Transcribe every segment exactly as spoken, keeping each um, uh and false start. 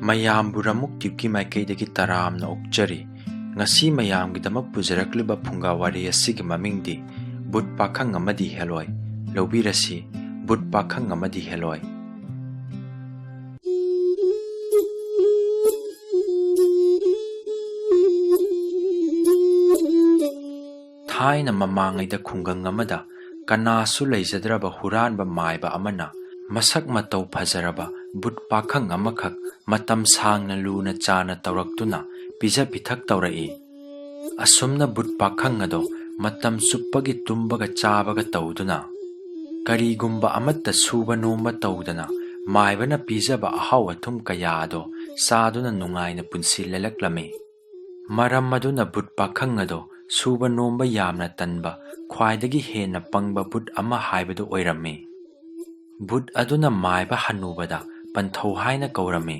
ꯃꯌꯥꯝꯕꯨ ꯔꯃꯨꯛ ꯇ꯭ꯌꯨꯕꯀꯤ ꯃꯥꯏꯀꯩꯗꯒꯤ ꯇꯔꯥꯝꯅ ꯑꯣꯛꯆꯔꯤ꯫ ꯉꯁꯤ ꯃꯌꯥꯝꯒꯤꯗꯃꯛ ꯄꯨꯖꯔꯛꯂꯤꯕ ꯐꯨꯡꯒꯥ ꯋꯥꯔꯤ ꯑꯁꯤꯒꯤ ꯃꯃꯤꯡꯗꯤ ꯕꯨꯠ ꯄꯥꯈꯪ ꯑꯃꯗꯤ ꯍꯦꯂꯣꯏ꯫ ꯂꯧꯕꯤꯔꯁꯤ, ꯕꯨꯠ ꯄꯥꯈꯪ ꯑꯃꯗꯤ ꯍꯦꯂꯣꯏ꯫ ꯊꯥꯏꯅ ꯃꯃꯥꯡꯉꯩꯗ ꯈꯨꯡꯒꯪ ꯑꯃꯗ ꯀꯅꯥꯁꯨ ꯂꯩꯖꯗ꯭ꯔꯕ ꯍꯨꯔꯥꯟꯕ ꯃꯥꯏꯕ ꯑꯃꯅ ꯃꯁꯛ ꯃꯇꯧ ꯐꯖꯔꯕ ꯕꯨꯠ ꯄꯥꯈꯪ ꯑꯃꯈꯛ ꯃꯇꯝ ꯁꯥꯡꯅ ꯂꯨꯅ ꯆꯥꯅ ꯇꯧꯔꯛꯇꯨꯅ ꯄꯤꯖ ꯄꯤꯊꯛ ꯇꯧꯔꯛꯏ꯫ ꯑꯁꯨꯝꯅ ꯕꯨꯠ ꯄꯥꯈꯪ ꯑꯗꯣ ꯃꯇꯝ ꯆꯨꯞꯄꯒꯤ ꯇꯨꯝꯕꯒ ꯆꯥꯕꯒ ꯇꯧꯗꯨꯅ, ꯀꯔꯤꯒꯨꯝꯕ ꯑꯃꯠꯇ ꯁꯨꯕ ꯅꯣꯝꯕ ꯇꯧꯗꯅ ꯃꯥꯏꯕꯅ ꯄꯤꯖꯕ ꯑꯍꯥꯎ ꯑꯊꯨꯝ ꯀꯌꯥ ꯑꯗꯣ ꯆꯥꯗꯨꯅ ꯅꯨꯡꯉꯥꯏꯅ ꯄꯨꯟꯁꯤ ꯂꯦꯜꯂꯛꯂꯝꯃꯤ꯫ ꯃꯔꯝ ꯑꯗꯨꯅ ꯕꯨꯠ ꯄꯥꯈꯪ ꯑꯗꯣ ꯁꯨꯕ ꯅꯣꯝꯕ ꯌꯥꯝꯅ ꯇꯟꯕ, ꯈ꯭ꯋꯥꯏꯗꯒꯤ ꯍꯦꯟꯅ ꯄꯪꯕ ꯕꯨꯠ ꯑꯃ ꯍꯥꯏꯕꯗꯨ ꯑꯣꯏꯔꯝꯃꯤ꯫ ꯕꯨꯠ ꯑꯗꯨꯅ ꯃꯥꯏꯕ ꯍꯅꯨꯕꯗ ꯄꯟꯊꯧ ꯍꯥꯏꯅ ꯀꯧꯔꯝꯃꯤ꯫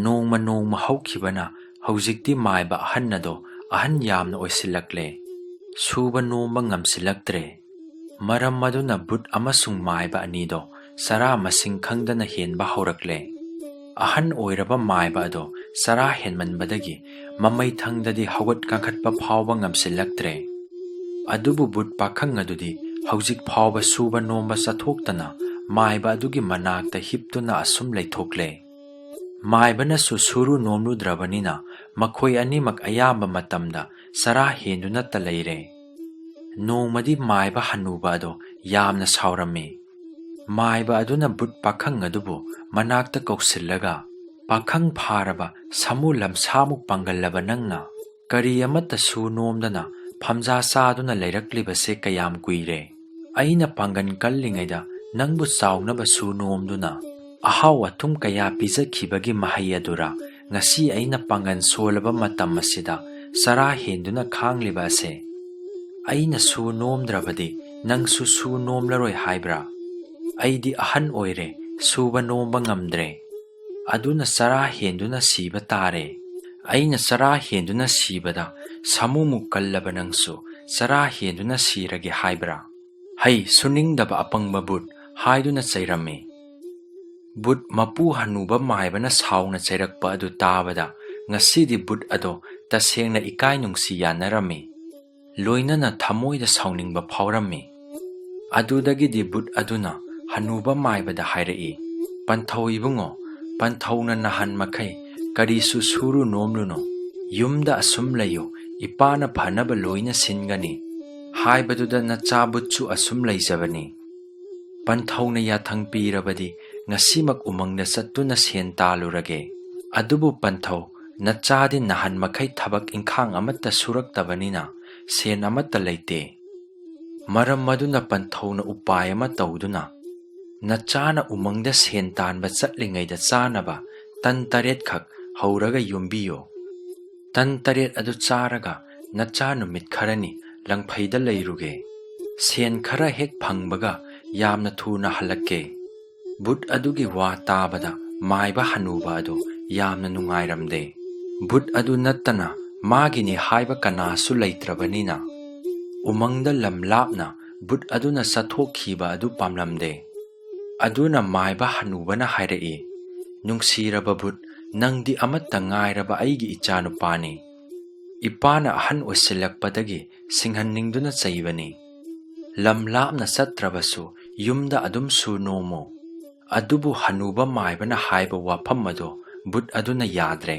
ꯅꯣꯡꯃ ꯅꯣꯡꯃ ꯍꯧꯈꯤꯕꯅ ꯍꯧꯖꯤꯛꯇꯤ ꯃꯥꯏꯕ ꯑꯍꯟ ꯑꯗꯣ ꯑꯍꯟ ꯌꯥꯝꯅ ꯑꯣꯏꯁꯤꯜꯂꯛꯂꯦ꯫ ꯁꯨꯕ ꯅꯣꯝꯕ ꯉꯝꯁꯤꯜꯂꯛꯇ꯭ꯔꯦ꯫ ꯃꯔꯝ ꯑꯗꯨꯅ ꯕꯨꯠ ꯑꯃꯁꯨꯡ ꯃꯥꯏꯕ ꯑꯅꯤꯗꯣ ꯆꯔꯥ ꯃꯁꯤꯡ ꯈꯪꯗꯅ ꯍꯦꯟꯕ ꯍꯧꯔꯛꯂꯦ꯫ ꯑꯍꯟ ꯑꯣꯏꯔꯕ ꯃꯥꯏꯕ ꯑꯗꯣ ꯆꯔꯥ ꯍꯦꯟꯃꯟꯕꯗꯒꯤ ꯃꯃꯩ ꯊꯪꯗꯗꯤ ꯍꯧꯒꯠ ꯀꯥꯡꯈꯠꯄ ꯐꯥꯎꯕ ꯉꯝꯁꯤꯜꯂꯛꯇ꯭ꯔꯦ꯫ ꯑꯗꯨꯕꯨ ꯕꯨꯠ ꯄꯥꯈꯪ ꯑꯗꯨꯗꯤ ꯍꯧꯖꯤꯛ ꯐꯥꯎꯕ ꯁꯨꯕ ꯅꯣꯝꯕ ꯆꯠꯊꯣꯛꯇꯅ ꯃꯥꯏꯕ ꯑꯗꯨꯒꯤ ꯃꯅꯥꯛꯇ ꯍꯤꯞꯇꯨꯅ ꯑꯁꯨꯝ ꯂꯩꯊꯣꯛꯂꯦ꯫ ꯃꯥꯏꯕꯅꯁꯨ ꯁꯨꯔꯨ ꯅꯣꯝꯂꯨꯗ꯭ꯔꯕꯅꯤꯅ ꯃꯈꯣꯏ ꯑꯅꯤꯃꯛ ꯑꯌꯥꯝꯕ ꯃꯇꯝꯗ ꯆꯔꯥ ꯍꯦꯟꯗꯨꯅꯇ ꯂꯩꯔꯦ꯫ ꯅꯣꯡꯃꯗꯤ ꯃꯥꯏꯕ ꯍꯅꯨꯕ ꯑꯗꯣ ꯌꯥꯝꯅ ꯁꯥꯎꯔꯝꯃꯤ꯫ ꯃꯥꯏꯕ ꯑꯗꯨꯅ ꯕꯨꯠ ꯄꯥꯈꯪ ꯑꯗꯨꯕꯨ ꯃꯅꯥꯛꯇ ꯀꯧꯁꯤꯜꯂꯒ, "ꯄꯥꯈꯪ ꯐꯥꯔꯕ ꯁꯥꯃꯨ ꯂꯝꯁꯥꯃꯨꯛ ꯄꯥꯡꯒꯜꯂꯕ ꯅꯪꯅ ꯀꯔꯤ ꯑꯃꯠꯇ ꯁꯨ ꯅꯣꯝꯗꯅ ꯐꯝꯖꯥ ꯆꯥꯗꯨꯅ ꯂꯩꯔꯛꯂꯤꯕꯁꯦ ꯀꯌꯥꯝ ꯀꯨꯏꯔꯦ? ꯑꯩꯅ ꯄꯥꯡꯒꯜ ꯀꯜꯂꯤꯉꯩꯗ ꯅꯪꯕꯨ ꯆꯥꯎꯅꯕ ꯁꯨ ꯅꯣꯝꯗꯨꯅ ꯑꯍꯥꯎ ꯑꯊꯨꯝ ꯀꯌꯥ ꯄꯤꯖꯈꯤꯕꯒꯤ ꯃꯍꯩ ꯑꯗꯨꯔ ꯉꯁꯤ ꯑꯩꯅ ꯄꯥꯡꯒꯜ ꯁꯣꯜꯂꯕ ꯃꯇꯝ ꯑꯁꯤꯗ ꯆꯔꯥ ꯍꯦꯟꯗꯨꯅ ꯈꯥꯡꯂꯤꯕ ꯑꯁꯦ? ꯑꯩꯅ ꯁꯨ ꯅꯣꯝꯗ꯭ꯔꯕꯗꯤ ꯅꯪꯁꯨ ꯁꯨ ꯅꯣꯝꯂꯔꯣꯏ ꯍꯥꯏꯕ꯭ꯔꯥ? ꯑꯩꯗꯤ ꯑꯍꯟ ꯑꯣꯏꯔꯦ, ꯁꯨꯕ ꯅꯣꯝꯕ ꯉꯝꯗ꯭ꯔꯦ꯫ ꯑꯗꯨꯅ ꯆꯔꯥ ꯍꯦꯟꯗꯨꯅ ꯁꯤꯕ ꯇꯥꯔꯦ꯫ ꯑꯩꯅ ꯆꯔꯥ ꯍꯦꯟꯗꯨꯅ ꯁꯤꯕꯗ ꯁꯥꯃꯨꯃꯨꯛ ꯀꯜꯂꯕ ꯅꯪꯁꯨ ꯆꯔꯥ ꯍꯦꯟꯗꯨꯅ ꯁꯤꯔꯒꯦ ꯍꯥꯏꯕ꯭ꯔꯥ? ꯍꯩ, ꯁꯨꯅꯤꯡꯗꯕ ꯑꯄꯪꯕ ꯕꯨꯠ!" ꯍꯥꯏꯗꯨꯅ ꯆꯩꯔꯝꯃꯤ꯫ ꯕꯨꯠ ꯃꯄꯨ ꯍꯅꯨꯕ ꯃꯥꯏꯕꯅ ꯁꯥꯎꯅ ꯆꯩꯔꯛꯄ ꯑꯗꯨ ꯇꯥꯕꯗ ꯉꯁꯤꯗꯤ ꯕꯨꯠ ꯑꯗꯣ ꯇꯁꯦꯡꯅ ꯏꯀꯥꯏ ꯅꯨꯡꯁꯤ ꯌꯥꯅꯔꯝꯃꯤ꯫ ꯂꯣꯏꯅꯅ ꯊꯃꯣꯏꯗ ꯁꯥꯎꯅꯤꯡꯕ ꯐꯥꯎꯔꯝꯃꯤ꯫ ꯑꯗꯨꯗꯒꯤꯗꯤ ꯕꯨꯠ ꯑꯗꯨꯅ ꯍꯅꯨꯕ ꯃꯥꯏꯕꯗ ꯍꯥꯏꯔꯛꯏ, "ꯄꯟꯊꯧ ꯏꯕꯨꯡꯉꯣ, ꯄꯟꯊꯧꯅ ꯅꯍꯥꯟ ꯃꯈꯩ ꯀꯔꯤꯁꯨ ꯁꯨꯔꯨ ꯅꯣꯝꯂꯨꯅꯨ, ꯌꯨꯝꯗ ꯑꯁꯨꯝ ꯂꯩꯌꯨ, ꯏꯄꯥꯅ ꯐꯅꯕ ꯂꯣꯏꯅ ꯁꯤꯟꯒꯅꯤ" ꯍꯥꯏꯕꯗꯨꯗ ꯅꯆꯥ ꯕꯨꯠꯁꯨ ꯑꯁꯨꯝ ꯂꯩꯖꯕꯅꯤ꯫ ꯄꯟꯊꯧꯅ ꯌꯥꯊꯪ ꯄꯤꯔꯕꯗꯤ ꯉꯁꯤꯃꯛ ꯎꯃꯪꯗ ꯆꯠꯇꯨꯅ ꯁꯦꯟ ꯇꯥꯜꯂꯨꯔꯒꯦ꯫ ꯑꯗꯨꯕꯨ ꯄꯟꯊꯧ, ꯅꯆꯥꯗꯤ ꯅꯍꯥꯟ ꯃꯈꯩ ꯊꯕꯛ ꯏꯪꯈꯥꯡ ꯑꯃꯠꯇ ꯁꯨꯔꯛꯇꯕꯅꯤꯅ ꯁꯦꯟ ꯑꯃꯠꯇ ꯂꯩꯇꯦ꯫ ꯃꯔꯝ ꯑꯗꯨꯅ ꯄꯟꯊꯧꯅ ꯎꯄꯥꯏ ꯑꯃ ꯇꯧꯗꯨꯅ, "ꯅꯆꯥꯅ ꯎꯃꯪꯗ ꯁꯦꯟ ꯇꯥꯟꯕ ꯆꯠꯂꯤꯉꯩꯗ ꯆꯥꯅꯕ ꯇꯟ ꯇꯔꯦꯠꯈꯛ ꯍꯧꯔꯒ ꯌꯣꯝꯕꯤꯌꯨ꯫ ꯇꯟ ꯇꯔꯦꯠ ꯑꯗꯨ ꯆꯥꯔꯒ ꯅꯆꯥ ꯅꯨꯃꯤꯠ ꯈꯔꯅꯤ ꯂꯪꯐꯩꯗ ꯂꯩꯔꯨꯒꯦ꯫ ꯁꯦꯟ ꯈꯔ ꯍꯦꯛ ꯐꯪꯕꯒ ꯌꯥꯝꯅ ꯊꯨꯅ ꯍꯜꯂꯛꯀꯦ"꯫ ꯕꯨꯠ ꯑꯗꯨꯒꯤ ꯋꯥ ꯇꯥꯕꯗ ꯃꯥꯏꯕ ꯍꯅꯨꯕ ꯑꯗꯨ ꯌꯥꯝꯅ ꯅꯨꯡꯉꯥꯏꯔꯝꯗꯦ꯫ ꯕꯨꯠ ꯑꯗꯨ ꯅꯠꯇꯅ ꯃꯥꯒꯤꯅꯤ ꯍꯥꯏꯕ ꯀꯅꯥꯁꯨ ꯂꯩꯇ꯭ꯔꯕꯅꯤꯅ, ꯎꯃꯪꯗ ꯂꯝ ꯂꯥꯞꯅ ꯕꯨꯠ ꯑꯗꯨꯅ ꯆꯠꯊꯣꯛꯈꯤꯕ ꯑꯗꯨ ꯄꯥꯝꯂꯝꯗꯦ꯫ ꯑꯗꯨꯅ ꯃꯥꯏꯕ ꯍꯅꯨꯕꯅ ꯍꯥꯏꯔꯛꯏ, "ꯅꯨꯡꯁꯤꯔꯕ ꯕꯨꯠ, ꯅꯪꯗꯤ ꯑꯃꯠꯇ ꯉꯥꯏꯔꯕ ꯑꯩꯒꯤ ꯏꯆꯥꯅꯨꯄꯥꯅꯤ꯫ ꯏꯄꯥꯅ ꯑꯍꯟ ꯑꯣꯏꯁꯤꯜꯂꯛꯄꯗꯒꯤ ꯁꯤꯡꯍꯟꯅꯤꯡꯗꯨꯅ ꯆꯩꯕꯅꯤ꯫ ꯂꯝ ꯂꯥꯞꯅ ꯆꯠꯇ꯭ꯔꯕꯁꯨ ꯌꯨꯝꯗ ꯑꯗꯨꯝ ꯁꯨ ꯅꯣꯝꯃꯨ"꯫ ꯑꯗꯨꯕꯨ ꯍꯅꯨꯕ ꯃꯥꯏꯕꯅ ꯍꯥꯏꯕ ꯋꯥꯐꯝ ꯑꯗꯨ ꯕꯨꯠ ꯑꯗꯨꯅ ꯌꯥꯗ꯭ꯔꯦ꯫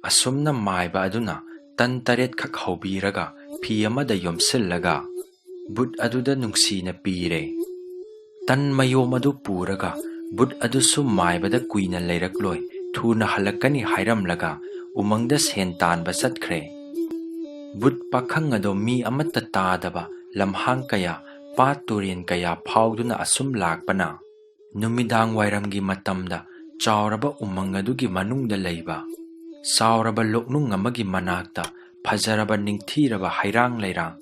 ꯑꯁꯨꯝꯅ ꯃꯥꯏꯕ ꯑꯗꯨꯅ ꯇꯟ ꯇꯔꯦꯠꯈꯛ ꯍꯧꯕꯤꯔꯒ ꯐꯤ ꯑꯃꯗ ꯌꯣꯝꯁꯤꯜꯂꯒ ꯕꯨꯠ ꯑꯗꯨꯗ ꯅꯨꯡꯁꯤꯅ ꯄꯤꯔꯦ꯫ ꯇꯟ ꯃꯌꯣꯝ ꯑꯗꯨ ꯄꯨꯔꯒ ꯕꯨꯠ ꯑꯗꯨꯁꯨ ꯃꯥꯏꯕꯗ ꯀꯨꯏꯅ ꯂꯩꯔꯛꯂꯣꯏ, ꯊꯨꯅ ꯍꯜꯂꯛꯀꯅꯤ ꯍꯥꯏꯔꯝꯂꯒ ꯎꯃꯪꯗ ꯁꯦꯟ ꯇꯥꯟꯕ ꯆꯠꯈ꯭ꯔꯦ꯫ ꯕꯨꯠ ꯄꯥꯈꯪ ꯑꯗꯣ ꯃꯤ ꯑꯃꯠꯇ ꯇꯥꯗꯕ ꯂꯝꯍꯥꯡ ꯀꯌꯥ, ꯄꯥꯠ ꯇꯨꯔꯦꯟ ꯀꯌꯥ ꯐꯥꯎꯗꯨꯅ ꯑꯁꯨꯝ ꯂꯥꯛꯄꯅ, ꯅꯨꯃꯤꯗꯥꯡ ꯋꯥꯏꯔꯝꯒꯤ ꯃꯇꯝꯗ ꯆꯥꯎꯔꯕ ꯎꯃꯪ ꯑꯗꯨꯒꯤ ꯃꯅꯨꯡꯗ ꯂꯩꯕ ꯆꯥꯎꯔꯕ ꯂꯣꯛꯅꯨꯡ ꯑꯃꯒꯤ ꯃꯅꯥꯛꯇ ꯐꯖꯔꯕ ꯅꯤꯡꯊꯤꯔꯕ ꯍꯩꯔꯥꯡ ꯂꯩꯔꯥꯡ,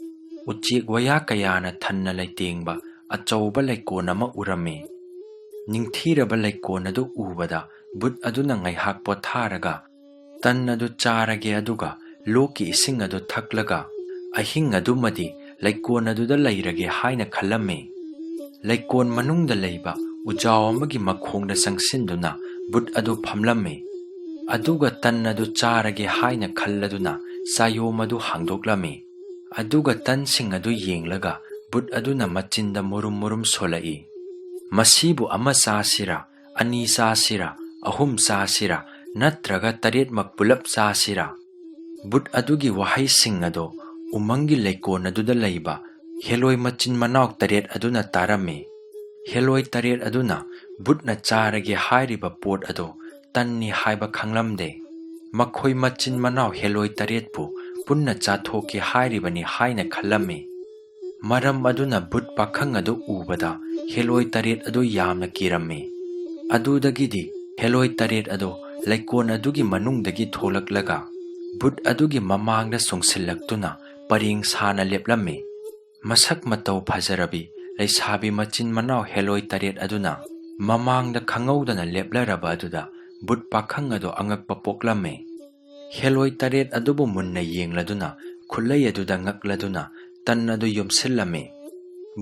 ꯎꯆꯦꯛ ꯋꯥꯌꯥ ꯀꯌꯥꯅ ꯊꯟꯅ ꯂꯩꯇꯦꯡꯕ ꯑꯆꯧꯕ ꯂꯩꯀꯣꯟ ꯑꯃ ꯎꯔꯝꯃꯤ꯫ ꯅꯤꯡꯊꯤꯔꯕ ꯂꯩꯀꯣꯟ ꯑꯗꯨ ꯎꯕꯗ ꯕꯨꯠ ꯑꯗꯨꯅ ꯉꯥꯏꯍꯥꯛ ꯄꯣꯊꯥꯔꯒ ꯇꯟ ꯑꯗꯨ ꯆꯥꯔꯒꯦ, ꯑꯗꯨꯒ ꯂꯣꯛꯀꯤ ꯏꯁꯤꯡ ꯑꯗꯨ ꯊꯛꯂꯒ ꯑꯍꯤꯡ ꯑꯗꯨꯃꯗꯤ ꯂꯩꯀꯣꯟ ꯑꯗꯨꯗ ꯂꯩꯔꯒꯦ ꯍꯥꯏꯅ ꯈꯜꯂꯝꯃꯤ꯫ ꯂꯩꯀꯣꯟ ꯃꯅꯨꯡꯗ ꯂꯩꯕ ꯎꯖꯥꯎ ꯑꯃꯒꯤ ꯃꯈꯣꯡꯗ ꯆꯪꯁꯤꯟꯗꯨꯅ ꯕꯨꯠ ꯑꯗꯨ ꯐꯝꯂꯝꯃꯤ꯫ ꯑꯗꯨꯒ ꯇꯟ ꯑꯗꯨ ꯆꯥꯔꯒꯦ ꯍꯥꯏꯅ ꯈꯜꯂꯗꯨꯅ ꯆꯥꯌꯣꯝ ꯑꯗꯨ ꯍꯥꯡꯗꯣꯛꯂꯝꯃꯤ꯫ ꯑꯗꯨꯒ ꯇꯟꯁꯤꯡ ꯑꯗꯨ ꯌꯦꯡꯂꯒ ꯕꯨꯠ ꯑꯗꯨꯅ ꯃꯆꯤꯟꯗ ꯃꯨꯔꯨꯝ ꯃꯨꯔꯨꯝ ꯁꯣꯜꯂꯛꯏ꯫ "ꯃꯁꯤꯕꯨ ꯑꯃ ꯆꯥꯁꯤꯔꯥ, ꯑꯅꯤ ꯆꯥꯁꯤꯔꯥ, ꯑꯍꯨꯝ ꯆꯥꯁꯤꯔꯥ, ꯅꯠꯇ꯭ꯔꯒ ꯇꯔꯦꯠꯃꯛ ꯄꯨꯂꯞ ꯆꯥꯁꯤꯔꯥ?" ꯕꯨꯠ ꯑꯗꯨꯒꯤ ꯋꯥꯍꯩꯁꯤꯡ ꯑꯗꯣ ꯎꯃꯪꯒꯤ ꯂꯩꯀꯣꯟ ꯑꯗꯨꯗ ꯂꯩꯕ ꯍꯦꯂꯣꯏ ꯃꯆꯤꯟ ꯃꯅꯥꯎ ꯇꯔꯦꯠ ꯑꯗꯨꯅ ꯇꯥꯔꯝꯃꯤ꯫ ꯍꯦꯂꯣꯏ ꯇꯔꯦꯠ ꯑꯗꯨꯅ ꯕꯨꯠꯅ ꯆꯥꯔꯒꯦ ꯍꯥꯏꯔꯤꯕ ꯄꯣꯠ ꯑꯗꯣ ꯇꯟꯅꯤ ꯍꯥꯏꯕ ꯈꯪꯂꯝꯗꯦ꯫ ꯃꯈꯣꯏ ꯃꯆꯤꯟ ꯃꯅꯥꯎ ꯍꯦꯂꯣꯏ ꯇꯔꯦꯠꯄꯨ ꯄꯨꯟꯅ ꯆꯥꯊꯣꯛꯀꯦ ꯍꯥꯏꯔꯤꯕꯅꯤ ꯍꯥꯏꯅ ꯈꯜꯂꯝꯃꯤ꯫ ꯃꯔꯝ ꯑꯗꯨꯅ ꯕꯨꯠ ꯄꯥꯈꯪ ꯑꯗꯨ ꯎꯕꯗ ꯍꯦꯂꯣꯏ ꯇꯔꯦꯠ ꯑꯗꯨ ꯌꯥꯝꯅ ꯀꯤꯔꯝꯃꯤ꯫ ꯑꯗꯨꯗꯒꯤꯗꯤ ꯍꯦꯂꯣꯏ ꯇꯔꯦꯠ ꯑꯗꯨ ꯂꯩꯀꯣꯟ ꯑꯗꯨꯒꯤ ꯃꯅꯨꯡꯗꯒꯤ ꯊꯣꯛꯂꯛꯂꯒ ꯕꯨꯠ ꯑꯗꯨꯒꯤ ꯃꯃꯥꯡꯗ ꯆꯣꯡꯁꯤꯜꯂꯛꯇꯨꯅ ꯄꯔꯦꯡ ꯁꯥꯅ ꯂꯦꯞꯂꯝꯃꯤ꯫ ꯃꯁꯛ ꯃꯇꯧ ꯐꯖꯔꯕꯤ ꯂꯩꯁꯥꯕꯤ ꯃꯆꯤꯟ ꯃꯅꯥꯎ ꯍꯦꯂꯣꯏ ꯇꯔꯦꯠ ꯑꯗꯨꯅ ꯃꯃꯥꯡꯗ ꯈꯪꯍꯧꯗꯅ ꯂꯦꯞꯂꯔꯕ ꯑꯗꯨꯗ ꯕꯨꯠ ꯄꯥꯈꯪ ꯑꯗꯨ ꯑꯉꯛꯄ ꯄꯣꯛꯂꯝꯃꯤ꯫ ꯍꯦꯂꯣꯏ ꯇꯔꯦꯠ ꯑꯗꯨꯕꯨ ꯃꯨꯟꯅ ꯌꯦꯡꯂꯗꯨꯅ ꯈꯨꯠꯂꯩ ꯑꯗꯨꯗ ꯉꯛꯂꯗꯨꯅ ꯇꯟ ꯑꯗꯨ ꯌꯣꯝꯁꯤꯜꯂꯝꯃꯤ꯫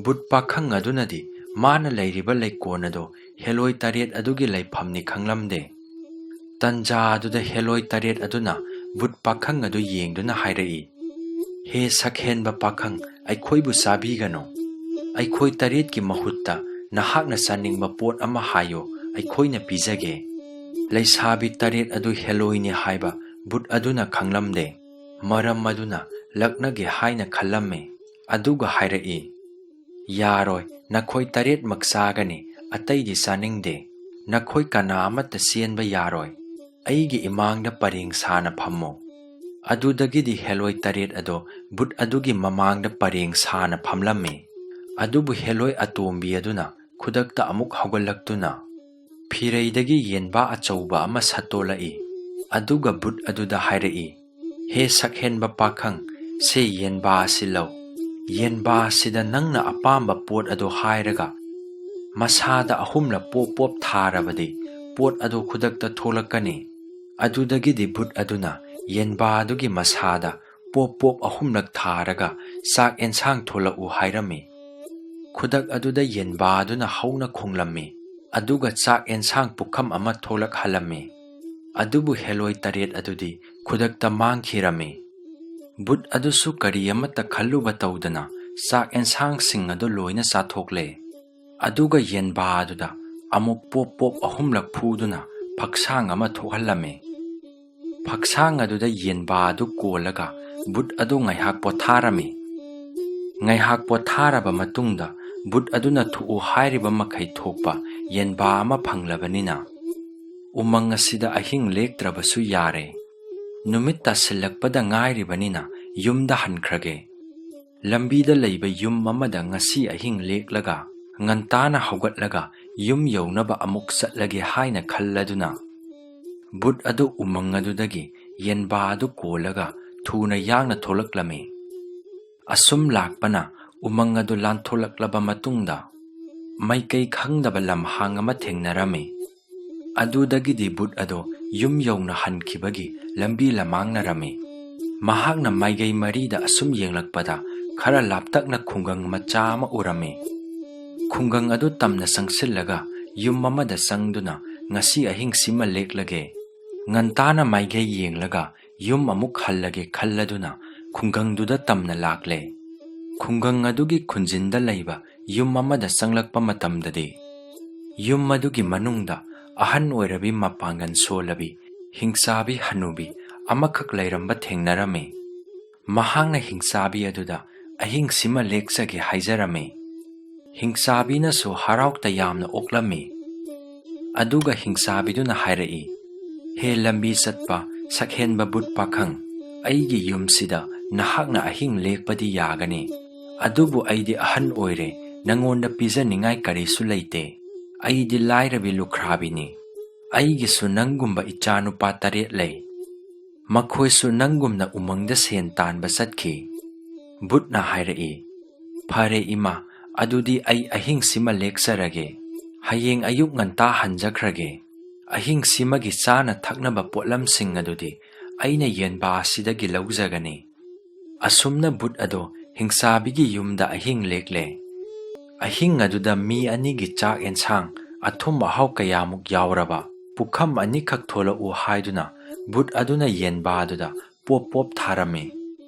ꯕꯨꯠ ꯄꯥꯈꯪ ꯑꯗꯨꯅꯗꯤ ꯃꯥꯅ ꯂꯩꯔꯤꯕ ꯂꯩꯀꯣꯟ ꯑꯗꯨ ꯍꯦꯂꯣꯏ ꯇꯔꯦꯠ ꯑꯗꯨꯒꯤ ꯂꯩꯐꯝꯅꯤ ꯈꯪꯂꯝꯗꯦ꯫ ꯇꯟꯖꯥ ꯑꯗꯨꯗ ꯍꯦꯂꯣꯏ ꯇꯔꯦꯠ ꯑꯗꯨꯅ ꯕꯨꯠ ꯄꯥꯈꯪ ꯑꯗꯨ ꯌꯦꯡꯗꯨꯅ ꯍꯥꯏꯔꯛꯏ, "ꯍꯦ ꯁꯛꯍꯦꯟꯕ ꯄꯥꯈꯪ, ꯑꯩꯈꯣꯏꯕꯨ ꯆꯥꯕꯤꯒꯅꯨ꯫ ꯑꯩꯈꯣꯏ ꯇꯔꯦꯠꯀꯤ ꯃꯍꯨꯠꯇ ꯅꯍꯥꯛꯅ ꯆꯥꯅꯤꯡꯕ ꯄꯣꯠ ꯑꯃ ꯍꯥꯏꯌꯨ, ꯑꯩꯈꯣꯏꯅ ꯄꯤꯖꯒꯦ꯫" ꯂꯩꯁꯥꯕꯤ ꯇꯔꯦꯠ ꯑꯗꯨ ꯍꯦꯂꯣꯏꯅꯤ ꯍꯥꯏꯕ ꯕꯨꯠ ꯑꯗꯨꯅ ꯈꯪꯂꯝꯗꯦ꯫ ꯃꯔꯝ ꯑꯗꯨꯅ ꯂꯛꯅꯒꯦ ꯍꯥꯏꯅ ꯈꯜꯂꯝꯃꯤ꯫ ꯑꯗꯨꯒ ꯍꯥꯏꯔꯛꯏ, "ꯌꯥꯔꯣꯏ, ꯅꯈꯣꯏ ꯇꯔꯦꯠꯃꯛ ꯆꯥꯒꯅꯤ, ꯑꯇꯩꯗꯤ ꯆꯥꯅꯤꯡꯗꯦ꯫ ꯅꯈꯣꯏ ꯀꯅꯥ ꯑꯃꯠꯇ ꯆꯦꯟꯕ ꯌꯥꯔꯣꯏ꯫ ꯑꯩꯒꯤ ꯏꯃꯥꯡꯗ ꯄꯔꯦꯡ ꯁꯥꯅ ꯐꯝꯃꯨ꯫" ꯑꯗꯨꯗꯒꯤꯗꯤ ꯍꯦꯂꯣꯏ ꯇꯔꯦꯠ ꯑꯗꯣ ꯕꯨꯠ ꯑꯗꯨꯒꯤ ꯃꯃꯥꯡꯗ ꯄꯔꯦꯡ ꯁꯥꯅ ꯐꯝꯂꯝꯃꯤ꯫ ꯑꯗꯨꯕꯨ ꯍꯦꯂꯣꯏ ꯑꯇꯣꯝꯕꯤ ꯑꯗꯨꯅ ꯈꯨꯗꯛꯇ ꯑꯃꯨꯛ ꯍꯧꯒꯠꯂꯛꯇꯨꯅ ꯐꯤꯔꯩꯗꯒꯤ ꯌꯦꯟꯕꯥ ꯑꯆꯧꯕ ꯑꯃ ꯁꯠꯇꯣꯂꯛꯏ꯫ ꯑꯗꯨꯒ ꯕꯨꯠ ꯑꯗꯨꯗ ꯍꯥꯏꯔꯛꯏ, "ꯍꯦ ꯁꯛꯍꯦꯟꯕ ꯄꯥꯈꯪ, ꯁꯦ ꯌꯦꯟꯕꯥ ꯑꯁꯤ ꯂꯧ꯫ ꯌꯦꯟꯕꯥ ꯑꯁꯤꯗ ꯅꯪꯅ ꯑꯄꯥꯝꯕ ꯄꯣꯠ ꯑꯗꯨ ꯍꯥꯏꯔꯒ ꯃꯁꯥꯗ ꯑꯍꯨꯝꯂꯛ ꯄꯣꯞ ꯄꯣꯞ ꯊꯥꯔꯕꯗꯤ ꯄꯣꯠ ꯑꯗꯨ ꯈꯨꯗꯛꯇ ꯊꯣꯛꯂꯛꯀꯅꯤ꯫" ꯑꯗꯨꯗꯒꯤꯗꯤ ꯕꯨꯠ ꯑꯗꯨꯅ ꯌꯦꯟꯕꯥ ꯑꯗꯨꯒꯤ ꯃꯁꯥꯗ ꯄꯣꯞ ꯄꯣꯞ ꯑꯍꯨꯝꯂꯛ ꯊꯥꯔꯒ ꯆꯥꯛ ꯑꯦꯟꯁꯥꯡ ꯊꯣꯛꯂꯛꯎ ꯍꯥꯏꯔꯝꯃꯤ꯫ ꯈꯨꯗꯛ ꯑꯗꯨꯗ ꯌꯦꯟꯕꯥ ꯑꯗꯨꯅ ꯍꯧꯅ ꯈꯣꯡꯂꯝꯃꯤ, ꯑꯗꯨꯒ ꯆꯥꯛ ꯑꯦꯟꯁꯥꯡ ꯄꯨꯈꯝ ꯑꯃ ꯊꯣꯛꯂꯛꯍꯜꯂꯝꯃꯤ꯫ ꯑꯗꯨꯕꯨ ꯍꯦꯂꯣꯏ ꯇꯔꯦꯠ ꯑꯗꯨꯗꯤ ꯈꯨꯗꯛꯇ ꯃꯥꯡꯈꯤꯔꯝꯃꯤ꯫ ꯕꯨꯠ ꯑꯗꯨꯁꯨ ꯀꯔꯤ ꯑꯃꯠꯇ ꯈꯜꯂꯨꯕ ꯇꯧꯗꯅ ꯆꯥꯛ ꯑꯦꯟꯁꯥꯡꯁꯤꯡ ꯑꯗꯨ ꯂꯣꯏꯅ ꯆꯥꯊꯣꯛꯂꯦ꯫ ꯑꯗꯨꯒ ꯌꯦꯟꯕꯥ ꯑꯗꯨꯗ ꯑꯃꯨꯛ ꯄꯣꯞ ꯄꯣꯞ ꯑꯍꯨꯝꯂꯛ ꯐꯨꯗꯨꯅ ꯐꯛꯁꯥꯡ ꯑꯃ ꯊꯣꯛꯍꯜꯂꯝꯃꯤ꯫ ꯐꯛꯁꯥꯡ ꯑꯗꯨꯗ ꯌꯦꯟꯕꯥ ꯑꯗꯨ ꯀꯣꯜꯂꯒ ꯕꯨꯠ ꯑꯗꯨ ꯉꯥꯏꯍꯥꯛ ꯄꯣꯊꯥꯔꯝꯃꯤ꯫ ꯉꯥꯏꯍꯥꯛ ꯄꯣꯊꯥꯔꯕ ꯃꯇꯨꯡꯗ ꯕꯨꯠ ꯑꯗꯨꯅ ꯊꯣꯛꯎ ꯍꯥꯏꯔꯤꯕ ꯃꯈꯩ ꯊꯣꯛꯄ ꯌꯦꯟꯕꯥ ꯑꯃ ꯐꯪꯂꯕꯅꯤꯅ, ꯎꯃꯪ ꯑꯁꯤꯗ ꯑꯍꯤꯡ ꯂꯦꯛꯇ꯭ꯔꯕꯁꯨ ꯌꯥꯔꯦ꯫ ꯅꯨꯃꯤꯠ ꯇꯥꯁꯤꯜꯂꯛꯄꯗ ꯉꯥꯏꯔꯤꯕꯅꯤꯅ ꯌꯨꯝꯗ ꯍꯟꯈ꯭ꯔꯒꯦ꯫ ꯂꯝꯕꯤꯗ ꯂꯩꯕ ꯌꯨꯝ ꯑꯃꯗ ꯉꯁꯤ ꯑꯍꯤꯡ ꯂꯦꯛꯂꯒ ꯉꯟꯇꯥꯅ ꯍꯧꯒꯠꯂꯒ ꯌꯨꯝ ꯌꯧꯅꯕ ꯑꯃꯨꯛ ꯆꯠꯂꯒꯦ ꯍꯥꯏꯅ ꯈꯜꯂꯗꯨꯅ, ꯕꯨꯠ ꯑꯗꯨ ꯎꯃꯪ ꯑꯗꯨꯗꯒꯤ ꯌꯦꯟꯕꯥ ꯑꯗꯨ ꯀꯣꯜꯂꯒ ꯊꯨꯅ ꯌꯥꯡꯅ ꯊꯣꯛꯂꯛꯂꯝꯃꯤ꯫ ꯑꯁꯨꯝ ꯂꯥꯛꯄꯅ ꯎꯃꯪ ꯑꯗꯨ ꯂꯥꯟꯊꯣꯛꯂꯛꯂꯕ ꯃꯇꯨꯡꯗ, ꯃꯥꯏꯀꯩ ꯈꯪꯗꯕ ꯂꯝꯍꯥꯡ ꯑꯃ ꯊꯦꯡꯅꯔꯝꯃꯤ꯫ ꯑꯗꯨꯗꯒꯤꯗꯤ ꯕꯨꯠ ꯑꯗꯨ ꯌꯨꯝ ꯌꯧꯅ ꯍꯟꯈꯤꯕꯒꯤ ꯂꯝꯕꯤ ꯂꯃꯥꯡꯅꯔꯝꯃꯤ꯫ ꯃꯍꯥꯛꯅ ꯃꯥꯏꯀꯩ ꯃꯔꯤꯗ ꯑꯁꯨꯝ ꯌꯦꯡꯂꯛꯄꯗ ꯈꯔ ꯂꯥꯞꯇꯛꯅ ꯈꯨꯡꯒꯪ ꯃꯆꯥ ꯑꯃ ꯎꯔꯝꯃꯤ꯫ ꯈꯨꯡꯒꯪ ꯑꯗꯨ ꯇꯝꯅ ꯆꯪꯁꯤꯜꯂꯒ ꯌꯨꯝ ꯑꯃꯗ ꯆꯪꯗꯨꯅ ꯉꯁꯤ ꯑꯍꯤꯡꯁꯤꯃ ꯂꯦꯛꯂꯒꯦ, ꯉꯟꯇꯥꯅ ꯃꯥꯏꯀꯩ ꯌꯦꯡꯂꯒ ꯌꯨꯝ ꯑꯃꯨꯛ ꯍꯜꯂꯒꯦ ꯈꯜꯂꯗꯨꯅ ꯈꯨꯡꯒꯪꯗꯨꯗ ꯇꯝꯅ ꯂꯥꯛꯂꯦ꯫ ꯈꯨꯡꯒꯪ ꯑꯗꯨꯒꯤ ꯈꯨꯟꯖꯤꯟꯗ ꯂꯩꯕ ꯌꯨꯝ ꯑꯃꯗ ꯆꯪꯂꯛꯄ ꯃꯇꯝꯗꯗꯤ, ꯌꯨꯝ ꯑꯗꯨꯒꯤ ꯃꯅꯨꯡꯗ ꯑꯍꯟ ꯑꯣꯏꯔꯕꯤ, ꯃꯄꯥꯡꯒꯜ ꯁꯣꯜꯂꯕꯤ, ꯍꯤꯡꯆꯥꯕꯤ ꯍꯅꯨꯕꯤ ꯑꯃꯈꯛ ꯂꯩꯔꯝꯕ ꯊꯦꯡꯅꯔꯝꯃꯤ꯫ ꯃꯍꯥꯛꯅ ꯍꯤꯡꯆꯥꯕꯤ ꯑꯗꯨꯗ ꯑꯍꯤꯡꯁꯤꯃ ꯂꯦꯛꯆꯒꯦ ꯍꯥꯏꯖꯔꯝꯃꯤ꯫ ꯍꯤꯡꯆꯥꯕꯤꯅꯁꯨ ꯍꯔꯥꯎ ꯇꯌꯥꯝꯅ ꯑꯣꯛꯂꯝꯃꯤ꯫ ꯑꯗꯨꯒ ꯍꯤꯡꯆꯥꯕꯤꯗꯨꯅ ꯍꯥꯏꯔꯛꯏ, "ꯍꯦ ꯂꯝꯕꯤ ꯆꯠꯄ ꯁꯛꯍꯦꯟꯕ ꯕꯨꯠ ꯄꯥꯈꯪ, ꯑꯩꯒꯤ ꯌꯨꯝꯁꯤꯗ ꯅꯍꯥꯛꯅ ꯑꯍꯤꯡ ꯂꯦꯛꯄꯗꯤ ꯌꯥꯒꯅꯤ, ꯑꯗꯨꯕꯨ ꯑꯩꯗꯤ ꯑꯍꯟ ꯑꯣꯏꯔꯦ, ꯅꯉꯣꯟꯗ ꯄꯤꯖꯅꯤꯡꯉꯥꯏ ꯀꯔꯤꯁꯨ ꯂꯩꯇꯦ꯫ ꯑꯩꯗꯤ ꯂꯥꯏꯔꯕꯤ ꯂꯨꯈ꯭ꯔꯥꯕꯤꯅꯤ꯫ ꯑꯩꯒꯤꯁꯨ ꯅꯪꯒꯨꯝꯕ ꯏꯆꯥꯅꯨꯄꯥ ꯇꯔꯦꯠ ꯂꯩ꯫ ꯃꯈꯣꯏꯁꯨ ꯅꯪꯒꯨꯝꯅ ꯎꯃꯪꯗ ꯁꯦꯟ ꯇꯥꯟꯕ ꯆꯠꯈꯤ꯫" ꯕꯨꯠꯅ ꯍꯥꯏꯔꯛꯏ, "ꯐꯔꯦ ꯏꯃꯥ, ꯑꯗꯨꯗꯤ ꯑꯩ ꯑꯍꯤꯡꯁꯤꯃ ꯂꯦꯛꯆꯔꯒꯦ꯫ ꯍꯌꯦꯡ ꯑꯌꯨꯛ ꯉꯟꯇꯥ ꯍꯟꯖꯈ꯭ꯔꯒꯦ꯫ ꯑꯍꯤꯡꯁꯤꯃꯒꯤ ꯆꯥꯅ ꯊꯛꯅꯕ ꯄꯣꯠꯂꯝꯁꯤꯡ ꯑꯗꯨꯗꯤ ꯑꯩꯅ ꯌꯦꯟꯕꯥ ꯑꯁꯤꯗꯒꯤ ꯂꯧꯖꯒꯅꯤ꯫" ꯑꯁꯨꯝꯅ ꯕꯨꯠ ꯑꯗꯣ ꯍꯤꯡꯆꯥꯕꯤꯒꯤ ꯌꯨꯝꯗ ꯑꯍꯤꯡ ꯂꯦꯛꯂꯦ꯫ ꯑꯍꯤꯡ ꯑꯗꯨꯗ ꯃꯤ ꯑꯅꯤꯒꯤ ꯆꯥꯛ ꯑꯦꯟꯁꯥꯡ, ꯑꯊꯨꯝ ꯑꯍꯥꯎ ꯀꯌꯥꯃꯨꯛ ꯌꯥꯎꯔꯕ ꯄꯨꯈꯝ ꯑꯅꯤꯈꯛ ꯊꯣꯛꯂꯛꯎ ꯍꯥꯏꯗꯨꯅ ꯚꯨꯠ ꯑꯗꯨꯅ ꯌꯦꯟꯕꯥ ꯑꯗꯨꯗ ꯄꯣꯞ ꯄꯣꯞ ꯊꯥꯔꯝꯃꯤ꯫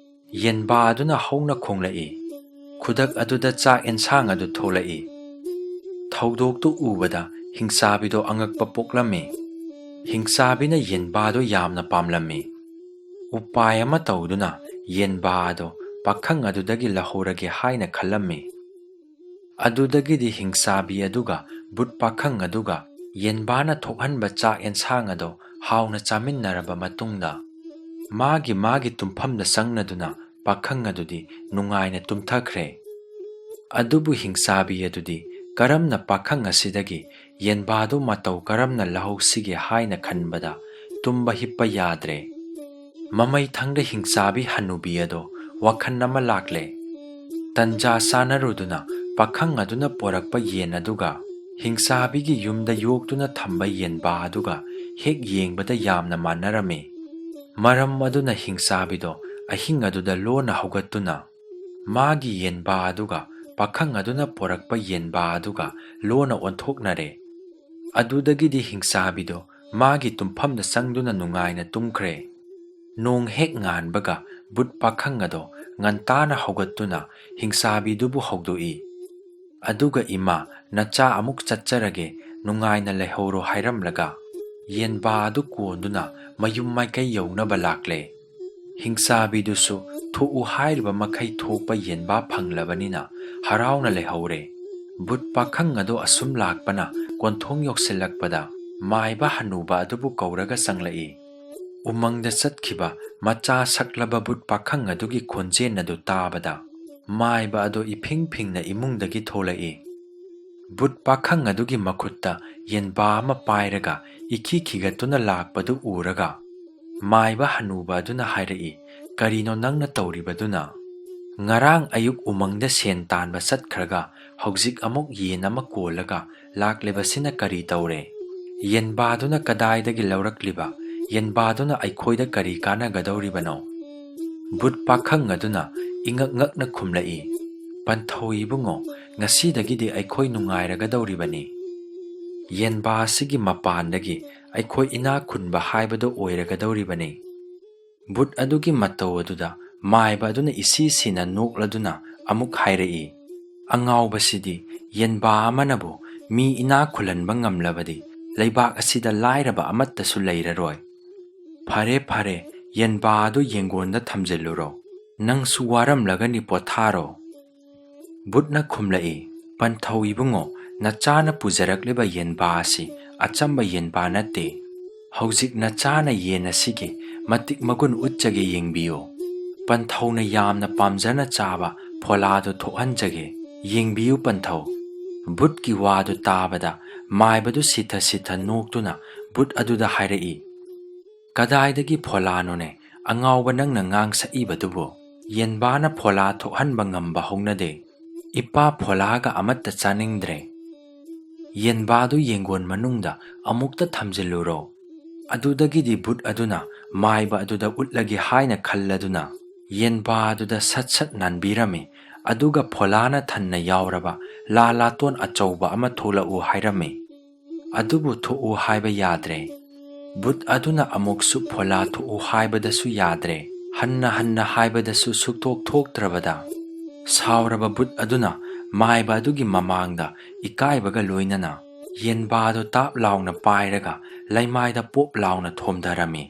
ꯌꯦꯟꯕꯥ ꯑꯗꯨꯅ ꯍꯧꯅ ꯈꯣꯡꯂꯛꯏ꯫ ꯈꯨꯗꯛ ꯑꯗꯨꯗ ꯆꯥꯛ ꯑꯦꯟꯁꯥꯡ ꯑꯗꯨ ꯊꯣꯛꯂꯛꯏ꯫ ꯊꯧꯗꯣꯛꯇꯨ ꯎꯕꯗ ꯍꯤꯡꯆꯥꯕꯤꯗꯣ ꯑꯉꯛꯄ ꯄꯣꯛꯂꯝꯃꯤ꯫ ꯍꯤꯡꯆꯥꯕꯤꯅ ꯌꯦꯟꯕꯥꯗꯣ ꯌꯥꯝꯅ ꯄꯥꯝꯂꯝꯃꯤ꯫ ꯎꯄꯥꯏ ꯑꯃ ꯇꯧꯗꯨꯅ ꯌꯦꯟꯕꯥ ꯑꯗꯣ ꯄꯥꯈꯪ ꯑꯗꯨꯗꯒꯤ ꯂꯧꯍꯧꯔꯒꯦ ꯍꯥꯏꯅ ꯈꯜꯂꯝꯃꯤ꯫ ꯑꯗꯨꯗꯒꯤꯗꯤ ꯍꯤꯡꯆꯥꯕꯤ ꯑꯗꯨꯒ ꯚꯨꯠ ꯄꯥꯈꯪ ꯑꯗꯨꯒ ꯌꯦꯟꯕꯥꯅ ꯊꯣꯛꯍꯟꯕ ꯆꯥꯛ ꯑꯦꯟꯁꯥꯡ ꯑꯗꯣ ꯍꯥꯎꯅ ꯆꯥꯃꯤꯟꯅꯔꯕ ꯃꯇꯨꯡꯗ, ꯃꯥꯒꯤ ꯃꯥꯒꯤ ꯇꯨꯝꯐꯝꯗ ꯆꯪꯅꯗꯨꯅ ꯄꯥꯈꯪ ꯑꯗꯨꯗꯤ ꯅꯨꯡꯉꯥꯏꯅ ꯇꯨꯝꯊꯈ꯭ꯔꯦ꯫ ꯑꯗꯨꯕꯨ ꯍꯤꯡꯆꯥꯕꯤ ꯑꯗꯨꯗꯤ ꯀꯔꯝꯅ ꯄꯥꯈꯪ ꯑꯁꯤꯗꯒꯤ ꯌꯦꯟꯕꯥꯗꯨ ꯃꯇꯧ ꯀꯔꯝꯅ ꯂꯧꯍꯧꯁꯤꯒꯦ ꯍꯥꯏꯅ ꯈꯟꯕꯗ ꯇꯨꯝꯕ ꯍꯤꯞꯄ ꯌꯥꯗ꯭ꯔꯦ꯫ ꯃꯃꯩꯊꯪꯗ ꯍꯤꯡꯆꯥꯕꯤ ꯍꯅꯨꯕꯤ ꯑꯗꯣ ꯋꯥꯈꯜ ꯑꯃ ꯂꯥꯛꯂꯦ꯫ ꯇꯟꯖꯥ ꯆꯥꯅꯔꯨꯗꯨꯅ ꯄꯥꯈꯪ ꯑꯗꯨꯅ ꯄꯣꯔꯛꯄ ꯌꯦꯟ ꯑꯗꯨꯒ ꯍꯤꯡꯆꯥꯕꯤꯒꯤ ꯌꯨꯝꯗ ꯌꯣꯛꯇꯨꯅ ꯊꯝꯕ ꯌꯦꯟꯕꯥ ꯑꯗꯨꯒ ꯍꯦꯛ ꯌꯦꯡꯕꯗ ꯌꯥꯝꯅ ꯃꯥꯟꯅꯔꯝꯃꯤ꯫ ꯃꯔꯝ ꯑꯗꯨꯅ ꯍꯤꯡꯆꯥꯕꯤꯗꯣ ꯑꯍꯤꯡ ꯑꯗꯨꯗ ꯂꯣꯟꯅ ꯍꯧꯒꯠꯇꯨꯅ ꯃꯥꯒꯤ ꯌꯦꯟꯕꯥ ꯑꯗꯨꯒ ꯄꯥꯈꯪ ꯑꯗꯨꯅ ꯄꯣꯔꯛꯄ ꯌꯦꯟꯕꯥ ꯑꯗꯨꯒ ꯂꯣꯟꯅ ꯑꯣꯟꯊꯣꯛꯅꯔꯦ꯫ ꯑꯗꯨꯗꯒꯤꯗꯤ ꯍꯤꯡꯆꯥꯕꯤꯗꯣ ꯃꯥꯒꯤ ꯇꯨꯝꯐꯝꯗ ꯆꯪꯗꯨꯅ ꯅꯨꯡꯉꯥꯏꯅ ꯇꯨꯝꯈ꯭ꯔꯦ꯫ ꯅꯣꯡ ꯍꯦꯛ ꯉꯥꯟꯕꯒ ꯚꯨꯠ ꯄꯥꯈꯪ ꯑꯗꯣ ꯉꯟꯇꯥꯅ ꯍꯧꯒꯠꯇꯨꯅ ꯍꯤꯡꯆꯥꯕꯤꯗꯨꯕꯨ ꯍꯧꯗꯣꯛꯏ꯫ ꯑꯗꯨꯒ "ꯏꯃꯥ, ꯅꯆꯥ ꯑꯃꯨꯛ ꯆꯠꯆꯔꯒꯦ, ꯅꯨꯡꯉꯥꯏꯅ ꯂꯩꯍꯧꯔꯣ" ꯍꯥꯏꯔꯝꯂꯒ ꯌꯦꯟꯕꯥ ꯑꯗꯨ ꯀꯣꯟꯗꯨꯅ ꯃꯌꯨꯝ ꯃꯥꯏꯀꯩ ꯌꯧꯅꯕ ꯂꯥꯛꯂꯦ꯫ ꯍꯤꯡꯆꯥꯕꯤꯗꯨꯁꯨ ꯊꯣꯛꯎ ꯍꯥꯏꯔꯤꯕ ꯃꯈꯩ ꯊꯣꯛꯄ ꯌꯦꯟꯕꯥ ꯐꯪꯂꯕꯅꯤꯅ ꯍꯔꯥꯎꯅ ꯂꯩꯍꯧꯔꯦ꯫ ꯚꯨꯠ ꯄꯥꯈꯪ ꯑꯗꯣ ꯑꯁꯨꯝ ꯂꯥꯛꯄꯅ ꯀꯣꯟꯊꯣꯡ ꯌꯧꯁꯤꯜꯂꯛꯄꯗ ꯃꯥꯏꯕ ꯍꯅꯨꯕ ꯑꯗꯨꯕꯨ ꯀꯧꯔꯒ ꯆꯪꯂꯛꯏ꯫ ꯎꯃꯪꯗ ꯆꯠꯈꯤꯕ ꯃꯆꯥ ꯁꯛꯂꯕ ꯚꯨꯠ ꯄꯥꯈꯪ ꯑꯗꯨꯒꯤ ꯈꯣꯟꯖꯦꯜ ꯑꯗꯨ ꯇꯥꯕꯗ ꯃꯥꯏꯕ ꯑꯗꯣ ꯏꯐꯤꯡ ꯐꯤꯡꯅ ꯏꯃꯨꯡꯗꯒꯤ ꯊꯣꯛꯂꯛꯏ꯫ ꯚꯨꯠ ꯄꯥꯈꯪ ꯑꯗꯨꯒꯤ ꯃꯈꯨꯠꯇ ꯌꯦꯟꯕꯥ ꯑꯃ ꯄꯥꯏꯔꯒ ꯏꯈꯤ ꯈꯤꯒꯠꯇꯨꯅ ꯂꯥꯛꯄꯗꯨ ꯎꯔꯒ ꯃꯥꯏꯕ ꯍꯅꯨꯕ ꯑꯗꯨꯅ ꯍꯥꯏꯔꯛꯏ, "ꯀꯔꯤꯅꯣ ꯅꯪꯅ ꯇꯧꯔꯤꯕꯗꯨꯅ? ꯉꯔꯥꯡ ꯑꯌꯨꯛ ꯎꯃꯪꯗ ꯁꯦꯟ ꯇꯥꯟꯕ ꯆꯠꯈ꯭ꯔꯒ ꯍꯧꯖꯤꯛ ꯑꯃꯨꯛ ꯌꯦꯟ ꯑꯃ ꯀꯣꯜꯂꯒ ꯂꯥꯛꯂꯤꯕꯁꯤꯅ ꯀꯔꯤ ꯇꯧꯔꯦ? ꯌꯦꯟꯕꯥꯗꯨꯅ ꯀꯗꯥꯏꯗꯒꯤ ꯂꯧꯔꯛꯂꯤꯕ? ꯌꯦꯟꯕꯥꯗꯨꯅ ꯑꯩꯈꯣꯏꯗ ꯀꯔꯤ ꯀꯥꯟꯅꯒꯗꯧꯔꯤꯕꯅꯣ?" ꯚꯨꯠ ꯄꯥꯈꯪ ꯑꯗꯨꯅ ꯏꯉꯛ ꯉꯛꯅ ꯈꯨꯝꯂꯛꯏ, "ꯄꯟꯊꯧ ꯏꯕꯨꯡꯉꯣ, ꯉꯁꯤꯗꯒꯤꯗꯤ ꯑꯩꯈꯣꯏ ꯅꯨꯡꯉꯥꯏꯔꯒꯗꯧꯔꯤꯕꯅꯤ꯫ ꯌꯦꯟꯕꯥ ꯑꯁꯤꯒꯤ ꯃꯄꯥꯟꯗꯒꯤ ꯑꯩꯈꯣꯏ ꯏꯅꯥꯛ ꯈꯨꯟꯕ ꯍꯥꯏꯕꯗꯨ ꯑꯣꯏꯔꯒꯗꯧꯔꯤꯕꯅꯤ"꯫ ꯕꯨꯠ ꯑꯗꯨꯒꯤ ꯃꯇꯧ ꯑꯗꯨꯗ ꯃꯥꯏꯕ ꯑꯗꯨꯅ ꯏꯁꯤ ꯁꯤꯅ ꯅꯣꯛꯂꯗꯨꯅ ꯑꯃꯨꯛ ꯍꯥꯏꯔꯛꯏ, "ꯑꯉꯥꯎꯕꯁꯤꯗꯤ, ꯌꯦꯟꯕꯥ ꯑꯃꯅꯕꯨ ꯃꯤ ꯏꯅꯥꯛ ꯈꯨꯜꯍꯟꯕ ꯉꯝꯂꯕꯗꯤ ꯂꯩꯕꯥꯛ ꯑꯁꯤꯗ ꯂꯥꯏꯔꯕ ꯑꯃꯠꯇꯁꯨ ꯂꯩꯔꯔꯣꯏ꯫ ꯐꯔꯦ, ꯐꯔꯦ, ꯌꯦꯟꯕꯥ ꯑꯗꯨ ꯌꯦꯡꯒꯣꯟꯗ ꯊꯝꯖꯤꯜꯂꯨꯔꯣ꯫ ꯅꯪꯁꯨ ꯋꯥꯔꯝꯂꯒꯅꯤ, ꯄꯣꯊꯥꯔꯣ"꯫ ꯕꯨꯠꯅ ꯈꯨꯝꯂꯛꯏ, "ꯄꯟꯊꯧ ꯏꯕꯨꯡꯉꯣ, ꯅꯆꯥꯅ ꯄꯨꯖꯔꯛꯂꯤꯕ ꯌꯦꯟꯕꯥ ꯑꯁꯤ ꯑꯆꯝꯕ ꯌꯦꯟꯕꯥ ꯅꯠꯇꯦ꯫ ꯍꯧꯖꯤꯛ ꯅꯆꯥꯅ ꯌꯦꯟ ꯑꯁꯤꯒꯤ ꯃꯇꯤꯛ ꯃꯒꯨꯟ ꯎꯠꯆꯒꯦ, ꯌꯦꯡꯕꯤꯌꯨ꯫ ꯄꯟꯊꯧꯅ ꯌꯥꯝꯅ ꯄꯥꯝꯖꯅ ꯆꯥꯕ ꯐꯣꯂꯥꯗꯨ ꯊꯣꯛꯍꯟꯖꯒꯦ꯫ ꯌꯦꯡꯕꯤꯌꯨ ꯄꯟꯊꯧ"꯫ ꯕꯨꯠꯀꯤ ꯋꯥꯗꯨ ꯇꯥꯕꯗ ꯃꯥꯏꯕꯗꯨ ꯁꯤꯊ ꯁꯤꯊ ꯅꯣꯛꯇꯨꯅ ꯕꯨꯠ ꯑꯗꯨꯗ ꯍꯥꯏꯔꯛꯏ, "ꯀꯗꯥꯏꯗꯒꯤ ꯐꯣꯂꯥꯅꯣꯅꯦ, ꯑꯉꯥꯎꯕ ꯅꯪꯅ ꯉꯥꯡ ꯁꯛꯏꯕꯗꯨꯕꯨ? ꯌꯦꯟꯕꯥꯅ ꯐꯣꯂꯥ ꯊꯣꯛꯍꯟꯕ ꯉꯝꯕ ꯍꯧꯅꯗꯦ꯫ ꯏꯄꯥ, ꯐꯣꯂꯥꯒ ꯑꯃꯠꯇ ꯆꯥꯅꯤꯡꯗ꯭ꯔꯦ꯫ ꯌꯦꯟꯕꯥꯗꯨ ꯌꯦꯡꯒꯣꯟ ꯃꯅꯨꯡꯗ ꯑꯃꯨꯛꯇ ꯊꯝꯖꯤꯜꯂꯨꯔꯣ"꯫ ꯑꯗꯨꯗꯒꯤꯗꯤ ꯕꯨꯠ ꯑꯗꯨꯅ ꯃꯥꯏꯕ ꯑꯗꯨꯗ ꯎꯠꯂꯒꯦ ꯍꯥꯏꯅ ꯈꯜꯂꯗꯨꯅ ꯌꯦꯟꯕꯥ ꯑꯗꯨꯗ ꯁꯠ ꯁꯠ ꯅꯥꯟꯕꯤꯔꯝꯃꯤ꯫ ꯑꯗꯨꯒ ꯐꯣꯂꯥꯅ ꯊꯟꯅ ꯌꯥꯎꯔꯕ ꯂꯥ ꯂꯥꯇꯣꯟ ꯑꯆꯧꯕ ꯑꯃ ꯊꯣꯛꯂꯛꯎ ꯍꯥꯏꯔꯝꯃꯤ꯫ ꯑꯗꯨꯕꯨ ꯊꯣꯛꯎ ꯍꯥꯏꯕ ꯌꯥꯗ꯭ꯔꯦ꯫ ꯕꯨꯠ ꯑꯗꯨꯅ ꯑꯃꯨꯛꯁꯨ ꯐꯣꯂꯥ ꯊꯣꯛꯎ ꯍꯥꯏꯕꯗꯁꯨ ꯌꯥꯗ꯭ꯔꯦ꯫ ꯍꯟꯅ ꯍꯟꯅ ꯍꯥꯏꯕꯗꯁꯨ ꯁꯨꯛꯊꯣꯛ ꯊꯣꯛꯇ꯭ꯔꯕꯗ ꯁꯥꯎꯔꯕ ꯕꯨꯠ ꯑꯗꯨꯅ ꯃꯥꯏꯕ ꯑꯗꯨꯒꯤ ꯃꯃꯥꯡꯗ ꯏꯀꯥꯏꯕꯒ ꯂꯣꯏꯅꯅ ꯌꯦꯟꯕꯥꯗꯨ ꯇꯥꯞ ꯂꯥꯎꯅ ꯄꯥꯏꯔꯒ ꯂꯩꯃꯥꯏꯗ ꯄꯣꯞ ꯂꯥꯎꯅ ꯊꯣꯝꯊꯔꯝꯃꯤ꯫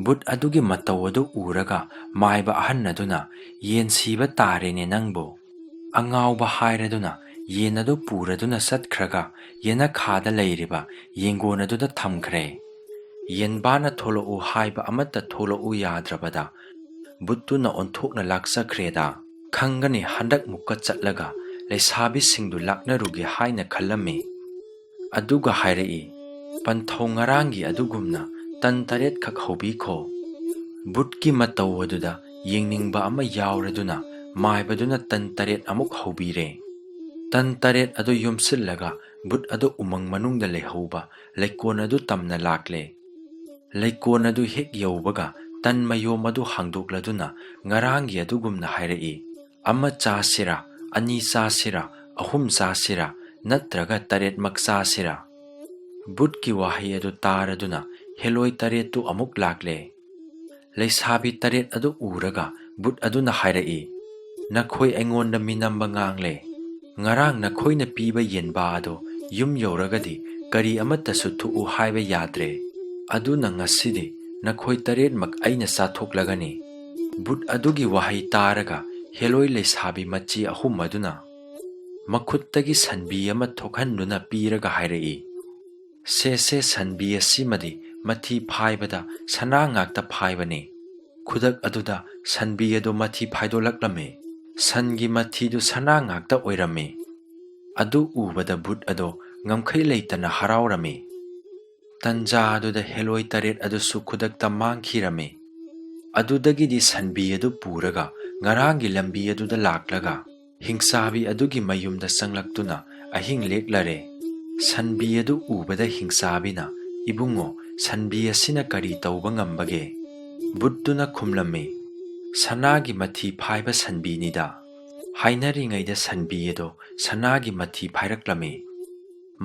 ꯕꯨꯠ ꯑꯗꯨꯒꯤ ꯃꯇꯧ ꯑꯗꯨ ꯎꯔꯒ ꯃꯥꯏꯕ ꯑꯍꯟ ꯑꯗꯨꯅ, "ꯌꯦꯟ ꯁꯤꯕ ꯇꯥꯔꯦꯅꯦ ꯅꯪꯕꯨ"꯫ ꯑꯉꯥꯎꯕ ꯍꯥꯏꯔꯗꯨꯅ ꯌꯦꯟ ꯑꯗꯨ ꯄꯨꯔꯗꯨꯅ ꯆꯠꯈ꯭ꯔꯒ ꯌꯦꯅꯈꯥꯗ ꯂꯩꯔꯤꯕ ꯌꯦꯡꯒꯣꯟ ꯑꯗꯨꯗ ꯊꯝꯈ꯭ꯔꯦ꯫ ꯌꯦꯟꯕꯥꯅ ꯊꯣꯛꯂꯛꯎ ꯍꯥꯏꯕ ꯑꯃꯠꯇ ꯊꯣꯛꯂꯛꯎ ꯌꯥꯗ꯭ꯔꯕꯗ ꯕꯨꯠꯇꯨꯅ ꯑꯣꯟꯊꯣꯛꯅ ꯂꯥꯛꯆꯈ꯭ꯔꯦꯗ꯫ ꯈꯪꯒꯅꯤ ꯍꯟꯗꯛ ꯃꯨꯛꯀ ꯆꯠꯂꯒ ꯂꯩꯁꯥꯕꯤꯁꯤꯡꯗꯨ ꯂꯥꯛꯅꯔꯨꯒꯦ ꯍꯥꯏꯅ ꯈꯜꯂꯝꯃꯤ꯫ ꯑꯗꯨꯒ ꯍꯥꯏꯔꯛꯏ, "ꯄꯟꯊꯧ ꯉꯔꯥꯡꯒꯤ ꯑꯗꯨꯒꯨꯝꯅ ꯇꯟ ꯇꯔꯦꯠꯈꯛ ꯍꯧꯕꯤꯈꯣ"꯫ ꯕꯨꯠꯀꯤ ꯃꯇꯧ ꯑꯗꯨꯗ ꯌꯦꯡꯅꯤꯡꯕ ꯑꯃ ꯌꯥꯎꯔꯗꯨꯅ ꯃꯥꯏꯕꯗꯨꯅ ꯇꯟ ꯇꯔꯦꯠ ꯑꯃꯨꯛ ꯍꯧꯕꯤꯔꯦ꯫ ꯇꯟ ꯇꯔꯦꯠ ꯑꯗꯨ ꯌꯣꯝꯁꯤꯜꯂꯒ ꯕꯨꯠ ꯑꯗꯨ ꯎꯃꯪ ꯃꯅꯨꯡꯗ ꯂꯩꯍꯧꯕ ꯂꯩꯀꯣꯟ ꯑꯗꯨ ꯇꯝꯅ ꯂꯥꯛꯂꯦ꯫ ꯂꯩꯀꯣꯟ ꯑꯗꯨ ꯍꯦꯛ ꯌꯧꯕꯒ ꯇꯟ ꯃꯌꯣꯝ ꯑꯗꯨ ꯍꯥꯡꯗꯣꯛꯂꯗꯨꯅ ꯉꯔꯥꯡꯒꯤ ꯑꯗꯨꯒꯨꯝꯅ ꯍꯥꯏꯔꯛꯏ, "ꯑꯃ ꯆꯥꯁꯤꯔꯥ, ꯑꯅꯤ ꯆꯥꯁꯤꯔꯥ, ꯑꯍꯨꯝ ꯆꯥꯁꯤꯔꯥ, ꯅꯠꯇ꯭ꯔꯒ ꯇꯔꯦꯠꯃꯛ ꯆꯥꯁꯤꯔꯥ?" ꯕꯨꯠꯀꯤ ꯋꯥꯍꯩ ꯑꯗꯨ ꯇꯥꯔꯗꯨꯅ ꯍꯦꯂꯣꯏ ꯇꯔꯦꯠꯇꯨ ꯑꯃꯨꯛ ꯂꯥꯛꯂꯦ꯫ ꯂꯩꯁꯥꯕꯤ ꯇꯔꯦꯠ ꯑꯗꯨ ꯎꯔꯒ ꯕꯨꯠ ꯑꯗꯨꯅ ꯍꯥꯏꯔꯛꯏ, "ꯅꯈꯣꯏ ꯑꯩꯉꯣꯟꯗ ꯃꯤꯅꯝꯕ ꯉꯥꯡꯂꯦ꯫ ꯉꯔꯥꯡ ꯅꯈꯣꯏꯅ ꯄꯤꯕ ꯌꯦꯟꯕꯥ ꯑꯗꯨ ꯌꯨꯝ ꯌꯧꯔꯒꯗꯤ ꯀꯔꯤ ꯑꯃꯠꯇꯁꯨ ꯊꯨꯛꯎ ꯍꯥꯏꯕ ꯌꯥꯗ꯭ꯔꯦ꯫ ꯑꯗꯨꯅ ꯉꯁꯤꯗꯤ ꯅꯈꯣꯏ ꯇꯔꯦꯠꯃꯛ ꯑꯩꯅ ꯆꯥꯊꯣꯛꯂꯒꯅꯤ꯫" ꯕꯨꯠ ꯑꯗꯨꯒꯤ ꯋꯥꯍꯩ ꯇꯥꯔꯒ ꯍꯦꯂꯣꯏ ꯂꯩꯁꯥꯕꯤ ꯃꯆꯤ ꯑꯍꯨꯝ ꯑꯗꯨꯅ ꯃꯈꯨꯠꯇꯒꯤ ꯁꯟꯕꯤ ꯑꯃ ꯊꯣꯛꯍꯟꯗꯨꯅ ꯄꯤꯔꯒ ꯍꯥꯏꯔꯛꯏ, "ꯁꯦ ꯁꯦ, ꯁꯟꯕꯤ ꯑꯁꯤꯃꯗꯤ ꯃꯊꯤ ꯐꯥꯏꯕꯗ ꯁꯅꯥ ꯉꯥꯛꯇ ꯐꯥꯏꯕꯅꯤ꯫" ꯈꯨꯗꯛ ꯑꯗꯨꯗ ꯁꯟꯕꯤ ꯑꯗꯨ ꯃꯊꯤ ꯐꯥꯏꯗꯣꯛꯂꯛꯂꯝꯃꯤ꯫ ꯁꯟꯒꯤ ꯃꯊꯤꯗꯨ ꯁꯅꯥ ꯉꯥꯛꯇ ꯑꯣꯏꯔꯝꯃꯤ꯫ ꯑꯗꯨ ꯎꯕꯗ ꯕꯨꯠ ꯑꯗꯣ ꯉꯝꯈꯩ ꯂꯩꯇꯅ ꯍꯔꯥꯎꯔꯝꯃꯤ꯫ ꯇꯟꯖꯥ ꯑꯗꯨꯗ ꯍꯦꯂꯣꯏ ꯇꯔꯦꯠ ꯑꯗꯨꯁꯨ ꯈꯨꯗꯛꯇ ꯃꯥꯡꯈꯤꯔꯝꯃꯤ꯫ ꯑꯗꯨꯗꯒꯤꯗꯤ ꯁꯟꯕꯤ ꯑꯗꯨ ꯄꯨꯔꯒ ꯉꯔꯥꯡꯒꯤ ꯂꯝꯕꯤ ꯑꯗꯨꯗ ꯂꯥꯛꯂꯒ ꯍꯤꯡꯆꯥꯕꯤ ꯑꯗꯨꯒꯤ ꯃꯌꯨꯝꯗ ꯆꯪꯂꯛꯇꯨꯅ ꯑꯍꯤꯡ ꯂꯦꯛꯂꯔꯦ꯫ ꯁꯟꯕꯤ ꯑꯗꯨ ꯎꯕꯗ ꯍꯤꯡꯆꯥꯕꯤꯅ, "ꯏꯕꯨꯡꯉꯣ, ꯁꯟꯕꯤ ꯑꯁꯤꯅ ꯀꯔꯤ ꯇꯧꯕ ꯉꯝꯕꯒꯦ?" ꯕꯨꯠꯇꯨꯅ ꯈꯨꯝꯂꯝꯃꯤ, "ꯁꯅꯥꯒꯤ ꯃꯊꯤ ꯐꯥꯏꯕ ꯁꯟꯕꯤꯅꯤꯗ꯫" ꯍꯥꯏꯅꯔꯤꯉꯩꯗ ꯁꯟꯕꯤ ꯑꯗꯣ ꯁꯅꯥꯒꯤ ꯃꯊꯤ ꯐꯥꯏꯔꯛꯂꯝꯃꯤ꯫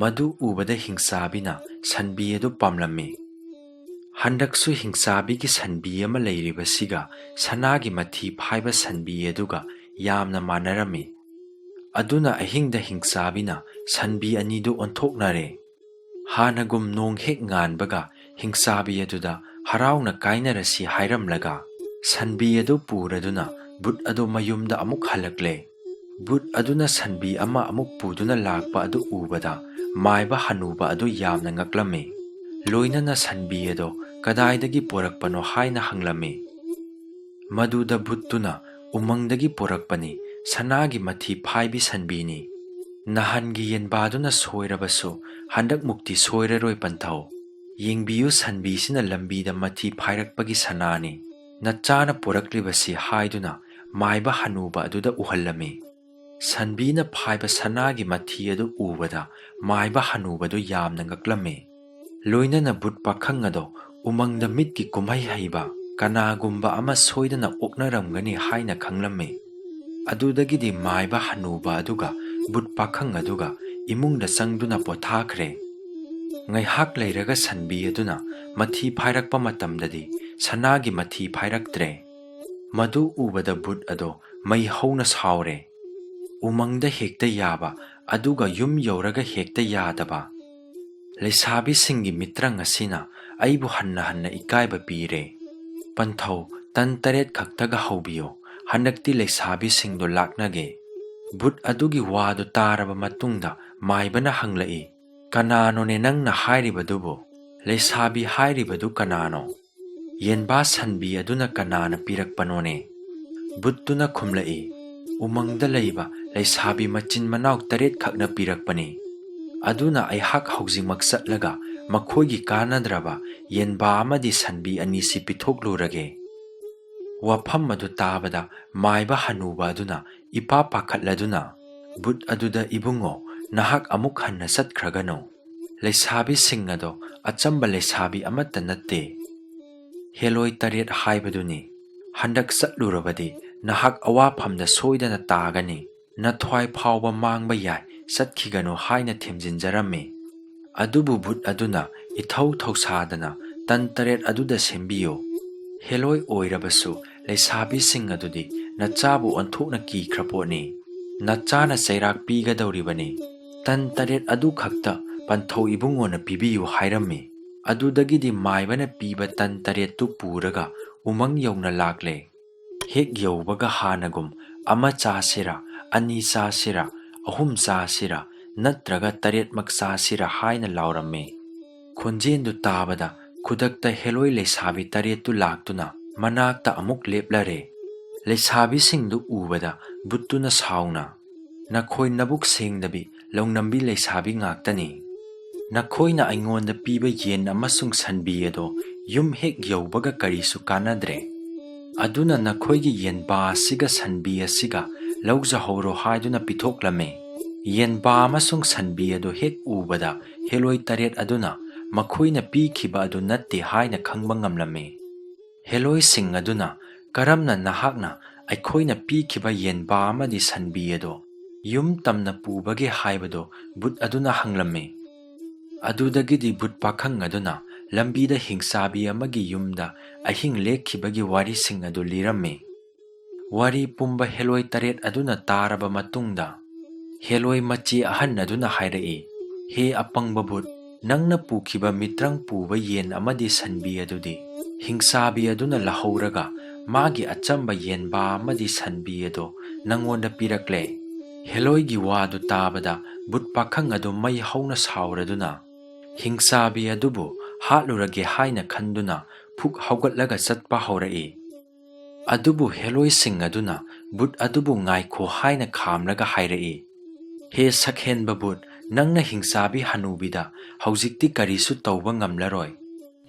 ꯃꯗꯨ ꯎꯕꯗ ꯍꯤꯡꯆꯥꯕꯤꯅ ꯁꯟꯕꯤ ꯑꯗꯨ ꯄꯥꯝꯂꯝꯃꯤ꯫ ꯍꯟꯗꯛꯁꯨ ꯍꯤꯡꯆꯥꯕꯤꯒꯤ ꯁꯟꯕꯤ ꯑꯃ ꯂꯩꯔꯤꯕꯁꯤꯒ ꯁꯅꯥꯒꯤ ꯃꯊꯤ ꯐꯥꯏꯕ ꯁꯟꯕꯤ ꯑꯗꯨꯒ ꯌꯥꯝꯅ ꯃꯥꯟꯅꯔꯝꯃꯤ꯫ ꯑꯗꯨꯅ ꯑꯍꯤꯡꯗ ꯍꯤꯡꯆꯥꯕꯤꯅ ꯁꯟꯕꯤ ꯑꯅꯤꯗꯨ ꯑꯣꯟꯊꯣꯛꯅꯔꯦ꯫ ꯍꯥꯟꯅꯒꯨꯝ ꯅꯣꯡ ꯍꯦꯛ ꯉꯥꯟꯕꯒ ꯍꯤꯡꯆꯥꯕꯤ ꯑꯗꯨꯗ ꯍꯔꯥꯎꯅ ꯀꯥꯏꯅꯔꯁꯤ ꯍꯥꯏꯔꯝꯂꯒ ꯁꯟꯕꯤ ꯑꯗꯨ ꯄꯨꯔꯗꯨꯅ ꯕꯨꯠ ꯑꯗꯨ ꯃꯌꯨꯝꯗ ꯑꯃꯨꯛ ꯍꯜꯂꯛꯂꯦ꯫ ꯕꯨꯠ ꯑꯗꯨꯅ ꯁꯟꯕꯤ ꯑꯃ ꯑꯃꯨꯛ ꯄꯨꯗꯨꯅ ꯂꯥꯛꯄ ꯑꯗꯨ ꯎꯕꯗ ꯃꯥꯏꯕ ꯍꯅꯨꯕ ꯑꯗꯨ ꯌꯥꯝꯅ ꯉꯛꯂꯝꯃꯤ꯫ ꯂꯣꯏꯅꯅ ꯁꯟꯕꯤ ꯑꯗꯣ ꯀꯗꯥꯏꯗꯒꯤ ꯄꯨꯔꯛꯄꯅꯣ ꯍꯥꯏꯅ ꯍꯪꯂꯝꯃꯤ꯫ ꯃꯗꯨꯗ ꯕꯨꯠꯇꯨꯅ, "ꯎꯃꯪꯗꯒꯤ ꯄꯨꯔꯛꯄꯅꯤ, ꯁꯅꯥꯒꯤ ꯃꯊꯤ ꯐꯥꯏꯕꯤ ꯁꯟꯕꯤꯅꯤ꯫ ꯅꯍꯥꯟꯒꯤ ꯌꯦꯟꯕꯥꯗꯨꯅ ꯁꯣꯏꯔꯕꯁꯨ ꯍꯟꯗꯛꯃꯨꯛꯇꯤ ꯁꯣꯏꯔꯔꯣꯏ ꯄꯟꯊꯧ꯫ ꯌꯦꯡꯕꯤꯌꯨ, ꯁꯟꯕꯤꯁꯤꯅ ꯂꯝꯕꯤꯗ ꯃꯊꯤ ꯐꯥꯏꯔꯛꯄꯒꯤ ꯁꯅꯥꯅꯤ꯫ ꯅꯆꯥꯅ ꯄꯨꯔꯛꯂꯤꯕꯁꯤ" ꯍꯥꯏꯗꯨꯅ ꯃꯥꯏꯕ ꯍꯅꯨꯕ ꯑꯗꯨꯗ ꯎꯍꯜꯂꯝꯃꯤ꯫ ꯁꯟꯕꯤꯅ ꯐꯥꯏꯕ ꯁꯅꯥꯒꯤ ꯃꯊꯤ ꯑꯗꯨ ꯎꯕꯗ ꯃꯥꯏꯕ ꯍꯅꯨꯕꯗꯨ ꯌꯥꯝꯅ ꯉꯛꯂꯝꯃꯤ꯫ ꯂꯣꯏꯅꯅ ꯕꯨꯠ ꯄꯥꯈꯪ ꯑꯗꯣ ꯎꯃꯪꯗ ꯃꯤꯠꯀꯤ ꯀꯨꯝꯍꯩ ꯍꯩꯕ ꯀꯅꯥꯒꯨꯝꯕ ꯑꯃ ꯁꯣꯏꯗꯅ ꯑꯣꯛꯅꯔꯝꯒꯅꯤ ꯍꯥꯏꯅ ꯈꯪꯂꯝꯃꯤ꯫ ꯑꯗꯨꯗꯒꯤꯗꯤ ꯃꯥꯏꯕ ꯍꯅꯨꯕ ꯑꯗꯨꯒ ꯕꯨꯠ ꯄꯥꯈꯪ ꯑꯗꯨꯒ ꯏꯃꯨꯡꯗ ꯆꯪꯗꯨꯅ ꯄꯣꯊꯥꯈ꯭ꯔꯦ꯫ ꯉꯥꯏꯍꯥꯛ ꯂꯩꯔꯒ ꯁꯟꯕꯤ ꯑꯗꯨꯅ ꯃꯊꯤ ꯐꯥꯏꯔꯛꯄ ꯃꯇꯝꯗꯗꯤ ꯁꯅꯥꯒꯤ ꯃꯊꯤ ꯐꯥꯏꯔꯛꯇ꯭ꯔꯦ꯫ ꯃꯗꯨ ꯎꯕꯗ ꯕꯨꯠ ꯑꯗꯣ ꯃꯩ ꯍꯧꯅ ꯁꯥꯎꯔꯦ꯫ ꯎꯃꯪꯗ ꯍꯦꯛꯇ ꯌꯥꯕ, ꯑꯗꯨꯒ ꯌꯨꯝ ꯌꯧꯔꯒ ꯍꯦꯛꯇ ꯌꯥꯗꯕ꯫ ꯂꯩꯁꯥꯕꯤꯁꯤꯡꯒꯤ ꯃꯤꯇ꯭ꯔꯪ ꯑꯁꯤꯅ ꯑꯩꯕꯨ ꯍꯟꯅ ꯍꯟꯅ ꯏꯀꯥꯏꯕ ꯄꯤꯔꯦ꯫ ꯄꯟꯊꯧ, ꯇꯟ ꯇꯔꯦꯠ ꯈꯛꯇꯒ ꯍꯧꯕꯤꯌꯨ, ꯍꯟꯗꯛꯇꯤ ꯂꯩꯁꯥꯕꯤꯁꯤꯡꯗꯣ ꯂꯥꯛꯅꯒꯦ꯫ ꯕꯨꯠ ꯑꯗꯨꯒꯤ ꯋꯥꯗꯨ ꯇꯥꯔꯕ ꯃꯇꯨꯡꯗ ꯃꯥꯏꯕꯅ ꯍꯪꯂꯛꯏ, "ꯀꯅꯥꯅꯣꯅꯦ ꯅꯪꯅ ꯍꯥꯏꯔꯤꯕꯗꯨꯕꯨ? ꯂꯩꯁꯥꯕꯤ ꯍꯥꯏꯔꯤꯕꯗꯨ ꯀꯅꯥꯅꯣ? ꯌꯦꯟꯕꯥ ꯁꯟꯕꯤ ꯑꯗꯨꯅ ꯀꯅꯥꯅ ꯄꯤꯔꯛꯄꯅꯣꯅꯦ?" ꯕꯨꯠꯇꯨꯅ ꯈꯨꯝꯂꯛꯏ, "ꯎꯃꯪꯗ ꯂꯩꯕ ꯂꯩꯁꯥꯕꯤ ꯃꯆꯤꯟ ꯃꯅꯥꯎ ꯇꯔꯦꯠ ꯈꯛꯅ ꯄꯤꯔꯛꯄꯅꯤ꯫ ꯑꯗꯨꯅ ꯑꯩꯍꯥꯛ ꯍꯧꯖꯤꯛꯃꯛ ꯆꯠꯂꯒ ꯃꯈꯣꯏꯒꯤ ꯀꯥꯟꯅꯗ꯭ꯔꯕ ꯌꯦꯟꯕꯥ ꯑꯃꯗꯤ ꯁꯟꯕꯤ ꯑꯅꯤꯁꯤ ꯄꯤꯊꯣꯛꯂꯨꯔꯒꯦ꯫" ꯋꯥꯐꯝ ꯑꯗꯨ ꯇꯥꯕꯗ ꯃꯥꯏꯕ ꯍꯅꯨꯕ ꯑꯗꯨꯅ ꯏꯄꯥ ꯄꯥꯈꯠꯂꯗꯨꯅ, "ꯕꯨꯠ ꯑꯗꯨꯗ ꯏꯕꯨꯡꯉꯣ, ꯅꯍꯥꯛ ꯑꯃꯨꯛ ꯍꯟꯅ ꯆꯠꯈ꯭ꯔꯒꯅꯨ꯫ ꯂꯩꯁꯥꯕꯤꯁꯤꯡ ꯑꯗꯣ ꯑꯆꯝꯕ ꯂꯩꯁꯥꯕꯤ ꯑꯃꯠꯇ ꯅꯠꯇꯦ꯫ ꯍꯦꯂꯣꯏ ꯇꯔꯦꯠ ꯍꯥꯏꯕꯗꯨꯅꯤ꯫ ꯍꯟꯗꯛ ꯆꯠꯂꯨꯔꯕꯗꯤ ꯅꯍꯥꯛ ꯑꯋꯥꯐꯝꯗ ꯁꯣꯏꯗꯅ ꯇꯥꯒꯅꯤ꯫ ꯅꯊ꯭ꯋꯥꯏ ꯐꯥꯎꯕ ꯃꯥꯡꯕ ꯌꯥꯏ, ꯆꯠꯈꯤꯒꯅꯨ" ꯍꯥꯏꯅ ꯊꯦꯝꯖꯤꯟꯖꯔꯝꯃꯤ꯫ ꯑꯗꯨꯕꯨ ꯕꯨꯠ ꯑꯗꯨꯅ ꯏꯊꯧ ꯊꯧꯁꯥꯗꯅ, "ꯇꯟ ꯇꯔꯦꯠ ꯑꯗꯨꯗ ꯁꯦꯝꯕꯤꯌꯨ꯫ ꯍꯦꯂꯣꯏ ꯑꯣꯏꯔꯕꯁꯨ ꯂꯩꯁꯥꯕꯤꯁꯤꯡ ꯑꯗꯨꯗꯤ ꯅꯆꯥꯕꯨ ꯑꯣꯟꯊꯣꯛꯅ ꯀꯤꯈ꯭ꯔ ꯄꯣꯠꯅꯤ꯫ ꯅꯆꯥꯅ ꯆꯩꯔꯥꯛ ꯄꯤꯒꯗꯧꯔꯤꯕꯅꯤ꯫ ꯇꯟ ꯇꯔꯦꯠ ꯑꯗꯨ ꯈꯛꯇ ꯄꯟꯊꯧ ꯏꯕꯨꯡꯉꯣꯅ ꯄꯤꯕꯤꯌꯨ" ꯍꯥꯏꯔꯝꯃꯤ꯫ ꯑꯗꯨꯗꯒꯤꯗꯤ ꯃꯥꯏꯕꯅ ꯄꯤꯕ ꯇꯟ ꯇꯔꯦꯠꯇꯨ ꯄꯨꯔꯒ ꯎꯃꯪ ꯌꯧꯅ ꯂꯥꯛꯂꯦ꯫ ꯍꯦꯛ ꯌꯧꯕꯒ ꯍꯥꯟꯅꯒꯨꯝ, "ꯑꯃ ꯆꯥꯁꯤꯔꯥ, ꯑꯅꯤ ꯆꯥꯁꯤꯔꯥ, ꯑꯍꯨꯝ ꯆꯥꯁꯤꯔꯥ, ꯅꯠꯇ꯭ꯔꯒ ꯇꯔꯦꯠꯃꯛ ꯆꯥꯁꯤꯔꯥ?" ꯍꯥꯏꯅ ꯂꯥꯎꯔꯝꯃꯤ꯫ ꯈꯣꯟꯖꯦꯜꯗꯨ ꯇꯥꯕꯗ ꯈꯨꯗꯛꯇ ꯍꯦꯂꯣꯏ ꯂꯩꯁꯥꯕꯤ ꯇꯔꯦꯠꯇꯨ ꯂꯥꯛꯇꯨꯅ ꯃꯅꯥꯛꯇ ꯑꯃꯨꯛ ꯂꯦꯞꯂꯔꯦ꯫ ꯂꯩꯁꯥꯕꯤꯁꯤꯡꯗꯨ ꯎꯕꯗ ꯕꯨꯠꯇꯨꯅ ꯁꯥꯎꯅ, "ꯅꯈꯣꯏ ꯅꯕꯨꯛ ꯁꯦꯡꯗꯕꯤ ꯂꯧꯅꯝꯕꯤ ꯂꯩꯁꯥꯕꯤ ꯉꯥꯛꯇꯅꯤ꯫ ꯅꯈꯣꯏꯅ ꯑꯩꯉꯣꯟꯗ ꯄꯤꯕ ꯌꯦꯟ ꯑꯃꯁꯨꯡ ꯁꯟꯕꯤ ꯑꯗꯣ ꯌꯨꯝ ꯍꯦꯛ ꯌꯧꯕꯒ ꯀꯔꯤꯁꯨ ꯀꯥꯟꯅꯗ꯭ꯔꯦ꯫ ꯑꯗꯨꯅ ꯅꯈꯣꯏꯒꯤ ꯌꯦꯟꯕꯥ ꯑꯁꯤꯒ ꯁꯟꯕꯤ ꯑꯁꯤꯒ ꯂꯧꯖꯍꯧꯔꯣ" ꯍꯥꯏꯗꯨꯅ ꯄꯤꯊꯣꯛꯂꯝꯃꯦ꯫ ꯌꯦꯟꯕꯥ ꯑꯃꯁꯨꯡ ꯁꯟꯕꯤ ꯑꯗꯨ ꯍꯦꯛ ꯎꯕꯗ ꯍꯦꯂꯣꯏ ꯇꯔꯦꯠ ꯑꯗꯨꯅ ꯃꯈꯣꯏꯅ ꯄꯤꯈꯤꯕ ꯑꯗꯨ ꯅꯠꯇꯦ ꯍꯥꯏꯅ ꯈꯪꯕ ꯉꯝꯂꯝꯃꯤ꯫ ꯍꯦꯂꯣꯏꯁꯤꯡ ꯑꯗꯨꯅ, "ꯀꯔꯝꯅ ꯅꯍꯥꯛꯅ ꯑꯩꯈꯣꯏꯅ ꯄꯤꯈꯤꯕ ꯌꯦꯟꯕꯥ ꯑꯃꯗꯤ ꯁꯟꯕꯤ ꯑꯗꯣ ꯌꯨꯝ ꯇꯝꯅ ꯄꯨꯕꯒꯦ ꯍꯥꯏꯕꯗꯣ ꯚꯨꯠ ꯑꯗꯨꯅ ꯍꯪꯂꯝꯃꯤ꯫ ꯑꯗꯨꯗꯒꯤꯗꯤ ꯚꯨꯠ ꯄꯥꯈꯪ ꯑꯗꯨꯅ ꯂꯝꯕꯤꯗ ꯍꯤꯡꯆꯥꯕꯤ ꯑꯃꯒꯤ ꯌꯨꯝꯗ ꯑꯍꯤꯡ ꯂꯦꯛꯈꯤꯕꯒꯤ ꯋꯥꯔꯤꯁꯤꯡ ꯑꯗꯨ ꯂꯤꯔꯝꯃꯤ꯫ ꯋꯥꯔꯤ ꯄꯨꯝꯕ ꯍꯦꯂꯣꯏ ꯇꯔꯦꯠ ꯑꯗꯨꯅ ꯇꯥꯔꯕ ꯃꯇꯨꯡꯗ, ꯍꯦꯂꯣꯏ ꯃꯆꯦ ꯑꯍꯟ ꯑꯗꯨꯅ ꯍꯥꯏꯔꯛꯏ, "ꯍꯦ ꯑꯄꯪꯕ ꯚꯨꯠ, ꯅꯪꯅ ꯄꯨꯈꯤꯕ ꯃꯤꯇ꯭ꯔꯪ ꯄꯨꯕ ꯌꯦꯟ ꯑꯃꯗꯤ ꯁꯟꯕꯤ ꯑꯗꯨꯗꯤ ꯍꯤꯡꯆꯥꯕꯤ ꯑꯗꯨꯅ ꯂꯧꯍꯧꯔꯒ ꯃꯥꯒꯤ ꯑꯆꯝꯕ ꯌꯦꯟꯕꯥ ꯑꯃꯗꯤ ꯁꯟꯕꯤ ꯑꯗꯣ ꯅꯪꯉꯣꯟꯗ ꯄꯤꯔꯛꯂꯦ꯫" ꯍꯦꯂꯣꯏꯒꯤ ꯋꯥꯗꯨ ꯇꯥꯕꯗ ꯚꯨꯠ ꯄꯥꯈꯪ ꯑꯗꯨ ꯃꯩ ꯍꯧꯅ ꯁꯥꯎꯔꯗꯨꯅ ꯍꯤꯡꯆꯥꯕꯤ ꯑꯗꯨꯕꯨ ꯍꯥꯠꯂꯨꯔꯒꯦ ꯍꯥꯏꯅ ꯈꯟꯗꯨꯅ ꯐꯨꯛ ꯍꯧꯒꯠꯂꯒ ꯆꯠꯄ ꯍꯧꯔꯛꯏ꯫ ꯑꯗꯨꯕꯨ ꯍꯦꯂꯣꯏꯁꯤꯡ ꯑꯗꯨꯅ ꯚꯨꯠ ꯑꯗꯨꯕꯨ ꯉꯥꯏꯈꯣ ꯍꯥꯏꯅ ꯈꯥꯝꯂꯒ ꯍꯥꯏꯔꯛꯏ, "ꯍꯦ ꯁꯛꯍꯦꯟꯕ ꯚꯨꯠ, ꯅꯪꯅ ꯍꯤꯡꯆꯥꯕꯤ ꯍꯅꯨꯕꯤꯗ ꯍꯧꯖꯤꯛꯇꯤ ꯀꯔꯤꯁꯨ ꯇꯧꯕ ꯉꯝꯂꯔꯣꯏ꯫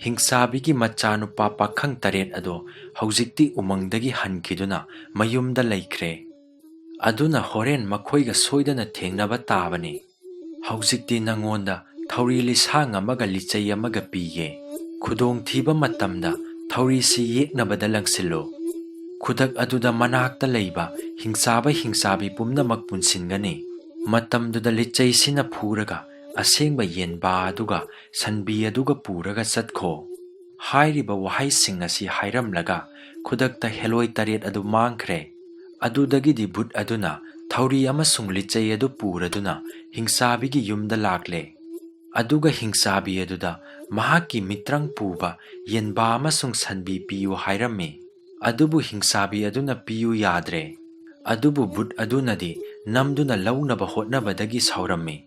ꯍꯤꯡꯆꯥꯕꯤꯒꯤ ꯃꯆꯥꯅꯨꯄꯥ ꯄꯥꯈꯪ ꯇꯔꯦꯠ ꯑꯗꯣ ꯍꯧꯖꯤꯛꯇꯤ ꯎꯃꯪꯗꯒꯤ ꯍꯟꯈꯤꯗꯨꯅ ꯃꯌꯨꯝꯗ ꯂꯩꯈ꯭ꯔꯦ꯫ ꯑꯗꯨꯅ ꯍꯣꯔꯦꯟ ꯃꯈꯣꯏꯒ ꯁꯣꯏꯗꯅ ꯊꯦꯡꯅꯕ ꯇꯥꯕꯅꯤ꯫ ꯍꯧꯖꯤꯛꯇꯤ ꯅꯪꯉꯣꯟꯗ ꯊꯧꯔꯤ ꯂꯤꯁꯥꯡ ꯑꯃꯒ ꯂꯤꯆꯩ ꯑꯃꯒ ꯄꯤꯒꯦ꯫ ꯈꯨꯗꯣꯡꯊꯤꯕ ꯃꯇꯝꯗ ꯊꯧꯔꯤꯁꯤ ꯌꯦꯛꯅꯕꯗ ꯂꯪꯁꯤꯜꯂꯨ꯫ ꯈꯨꯗꯛ ꯑꯗꯨꯗ ꯃꯅꯥꯛꯇ ꯂꯩꯕ ꯍꯤꯡꯆꯥꯕ ꯍꯤꯡꯆꯥꯕꯤ ꯄꯨꯝꯅꯃꯛ ꯄꯨꯟꯁꯤꯟꯒꯅꯤ꯫ ꯃꯇꯝꯗꯨꯗ ꯂꯤꯆꯩꯁꯤꯅ ꯐꯨꯔꯒ ꯑꯁꯦꯡꯕ ꯌꯦꯟꯕꯥ ꯑꯗꯨꯒ ꯁꯟꯕꯤ ꯑꯗꯨꯒ ꯄꯨꯔꯒ ꯆꯠꯈꯣ꯫" ꯍꯥꯏꯔꯤꯕ ꯋꯥꯍꯩꯁꯤꯡ ꯑꯁꯤ ꯍꯥꯏꯔꯝꯂꯒ ꯈꯨꯗꯛꯇ ꯍꯦꯂꯣꯏ ꯇꯔꯦꯠ ꯑꯗꯨ ꯃꯥꯡꯈ꯭ꯔꯦ꯫ ꯑꯗꯨꯗꯒꯤꯗꯤ ꯚꯨꯠ ꯑꯗꯨꯅ ꯊꯧꯔꯤ ꯑꯃꯁꯨꯡ ꯂꯤꯆꯩ ꯑꯗꯨ ꯄꯨꯔꯗꯨꯅ ꯍꯤꯡꯆꯥꯕꯤꯒꯤ ꯌꯨꯝꯗ ꯂꯥꯛꯂꯦ꯫ ꯑꯗꯨꯒ ꯍꯤꯡꯆꯥꯕꯤ ꯑꯗꯨꯗ ꯃꯍꯥꯛꯀꯤ ꯃꯤꯇ꯭ꯔꯪ ꯄꯨꯕ ꯌꯦꯟꯕꯥ ꯑꯃꯁꯨꯡ ꯁꯟꯕꯤ ꯄꯤꯌꯨ ꯍꯥꯏꯔꯝꯃꯤ꯫ ꯑꯗꯨꯕꯨ ꯍꯤꯡꯆꯥꯕꯤ ꯑꯗꯨꯅ ꯄꯤꯌꯨ ꯌꯥꯗ꯭ꯔꯦ꯫ ꯑꯗꯨꯕꯨ ꯚꯨꯠ ꯑꯗꯨꯅꯗꯤ ꯅꯝꯗꯨꯅ ꯂꯧꯅꯕ ꯍꯣꯠꯅꯕꯗꯒꯤ ꯁꯥꯎꯔꯝꯃꯤ꯫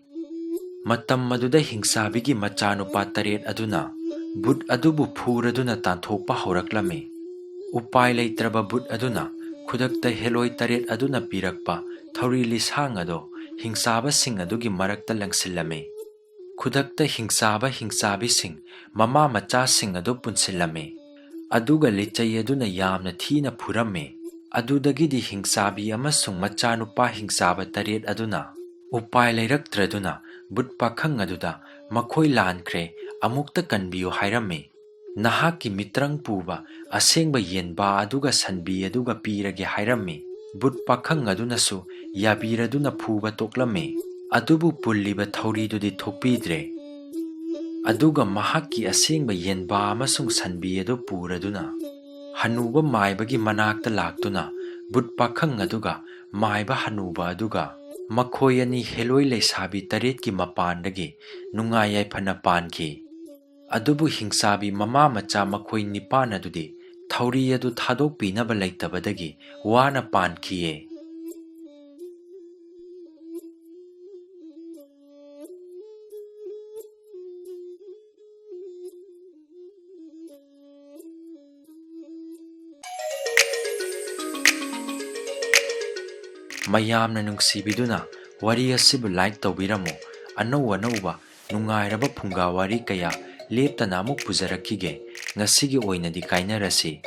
ꯃꯇꯝ ꯑꯗꯨꯗ ꯍꯤꯡꯆꯥꯕꯤꯒꯤ ꯃꯆꯥꯅꯨꯄꯥ ꯇꯔꯦꯠ ꯑꯗꯨꯅ ꯚꯨꯠ ꯑꯗꯨꯕꯨ ꯐꯨꯔꯗꯨꯅ ꯇꯥꯟꯊꯣꯛꯄ ꯍꯧꯔꯛꯂꯝꯃꯤ꯫ ꯎꯄꯥꯏ ꯂꯩꯇ꯭ꯔꯕ ꯚꯨꯠ ꯑꯗꯨꯅ ꯈꯨꯗꯛꯇ ꯍꯦꯂꯣꯏ ꯇꯔꯦꯠ ꯑꯗꯨꯅ ꯄꯤꯔꯛꯄ ꯊꯧꯔꯤ ꯂꯤꯁꯥꯡ ꯑꯗꯣ ꯍꯤꯡꯆꯥꯕꯁꯤꯡ ꯑꯗꯨꯒꯤ ꯃꯔꯛꯇ ꯂꯪꯁꯤꯜꯂꯝꯃꯤ꯫ ꯈꯨꯗꯛꯇ ꯍꯤꯡꯆꯥꯕ ꯍꯤꯡꯆꯥꯕꯤꯁꯤꯡ ꯃꯃꯥ ꯃꯆꯥꯁꯤꯡ ꯑꯗꯨ ꯄꯨꯟꯁꯤꯜꯂꯝꯃꯤ꯫ ꯑꯗꯨꯒ ꯂꯤꯆꯩ ꯑꯗꯨꯅ ꯌꯥꯝꯅ ꯊꯤꯅ ꯐꯨꯔꯝꯃꯤ꯫ ꯑꯗꯨꯗꯒꯤꯗꯤ ꯍꯤꯡꯆꯥꯕꯤ ꯑꯃꯁꯨꯡ ꯃꯆꯥꯅꯨꯄꯥ ꯍꯤꯡꯆꯥꯕ ꯇꯔꯦꯠ ꯑꯗꯨꯅ ꯎꯄꯥꯏ ꯂꯩꯔꯛꯇ꯭ꯔꯗꯨꯅ ꯚꯨꯠ ꯄꯥꯈꯪ ꯑꯗꯨꯗ ꯃꯈꯣꯏ ꯂꯥꯟꯈ꯭ꯔꯦ, ꯑꯃꯨꯛꯇ ꯀꯟꯕꯤꯌꯨ ꯍꯥꯏꯔꯝꯃꯤ꯫ ꯅꯍꯥꯛꯀꯤ ꯃꯤꯇ꯭ꯔꯪ ꯄꯨꯕ ꯑꯁꯦꯡꯕ ꯌꯦꯟꯕꯥ ꯑꯗꯨꯒ ꯁꯟꯕꯤ ꯑꯗꯨꯒ ꯄꯤꯔꯒꯦ ꯍꯥꯏꯔꯝꯃꯤ꯫ ꯕꯨꯠ ꯄꯥꯈꯪ ꯑꯗꯨꯅꯁꯨ ꯌꯥꯕꯤꯔꯗꯨꯅ ꯐꯨꯕ ꯇꯣꯛꯂꯝꯃꯤ꯫ ꯑꯗꯨꯕꯨ ꯄꯨꯜꯂꯤꯕ ꯊꯧꯔꯤꯗꯨꯗꯤ ꯊꯣꯛꯄꯤꯗ꯭ꯔꯦ꯫ ꯑꯗꯨꯒ ꯃꯍꯥꯛꯀꯤ ꯑꯁꯦꯡꯕ ꯌꯦꯟꯕꯥ ꯑꯃꯁꯨꯡ ꯁꯟꯕꯤ ꯑꯗꯨ ꯄꯨꯔꯗꯨꯅ ꯍꯅꯨꯕ ꯃꯥꯏꯕꯒꯤ ꯃꯅꯥꯛꯇ ꯂꯥꯛꯇꯨꯅ ꯕꯨꯠ ꯄꯥꯈꯪ ꯑꯗꯨꯒ ꯃꯥꯏꯕ ꯍꯅꯨꯕ ꯑꯗꯨꯒ ꯃꯈꯣꯏ ꯑꯅꯤ ꯍꯦꯂꯣꯏ ꯂꯩꯁꯥꯕꯤ ꯇꯔꯦꯠꯀꯤ ꯃꯄꯥꯟꯗꯒꯤ ꯅꯨꯡꯉꯥꯏ ꯌꯥꯏꯐꯅ ꯄꯥꯟꯈꯤ꯫ ꯑꯗꯨꯕꯨ ꯍꯤꯡꯆꯥꯕꯤ ꯃꯃꯥ ꯃꯆꯥ ꯃꯈꯣꯏ ꯅꯤꯄꯥꯟ ꯑꯗꯨꯗꯤ ꯊꯧꯔꯤ ꯑꯗꯨ ꯊꯥꯗꯣꯛꯄꯤꯅꯕ ꯂꯩꯇꯕꯗꯒꯤ ꯋꯥꯅ ꯄꯥꯟꯈꯤꯌꯦ꯫ ꯃꯌꯥꯝꯅ ꯅꯨꯡꯁꯤꯕꯤꯗꯨꯅ ꯋꯥꯔꯤ ꯑꯁꯤꯕꯨ like ꯇꯧꯕꯤꯔꯝꯃꯨ꯫ ꯑꯅꯧ ꯑꯅꯧꯕ ꯅꯨꯡꯉꯥꯏꯔꯕ ꯐꯨꯡꯒꯥ ꯋꯥꯔꯤ ꯀꯌꯥ ꯂꯦꯞꯇꯅ ꯑꯃꯨꯛ ꯄꯨꯖꯔꯛꯈꯤꯒꯦ꯫ ꯉꯁꯤꯒꯤ ꯑꯣꯏꯅꯗꯤ ꯀꯥꯏꯅꯔꯁꯤ꯫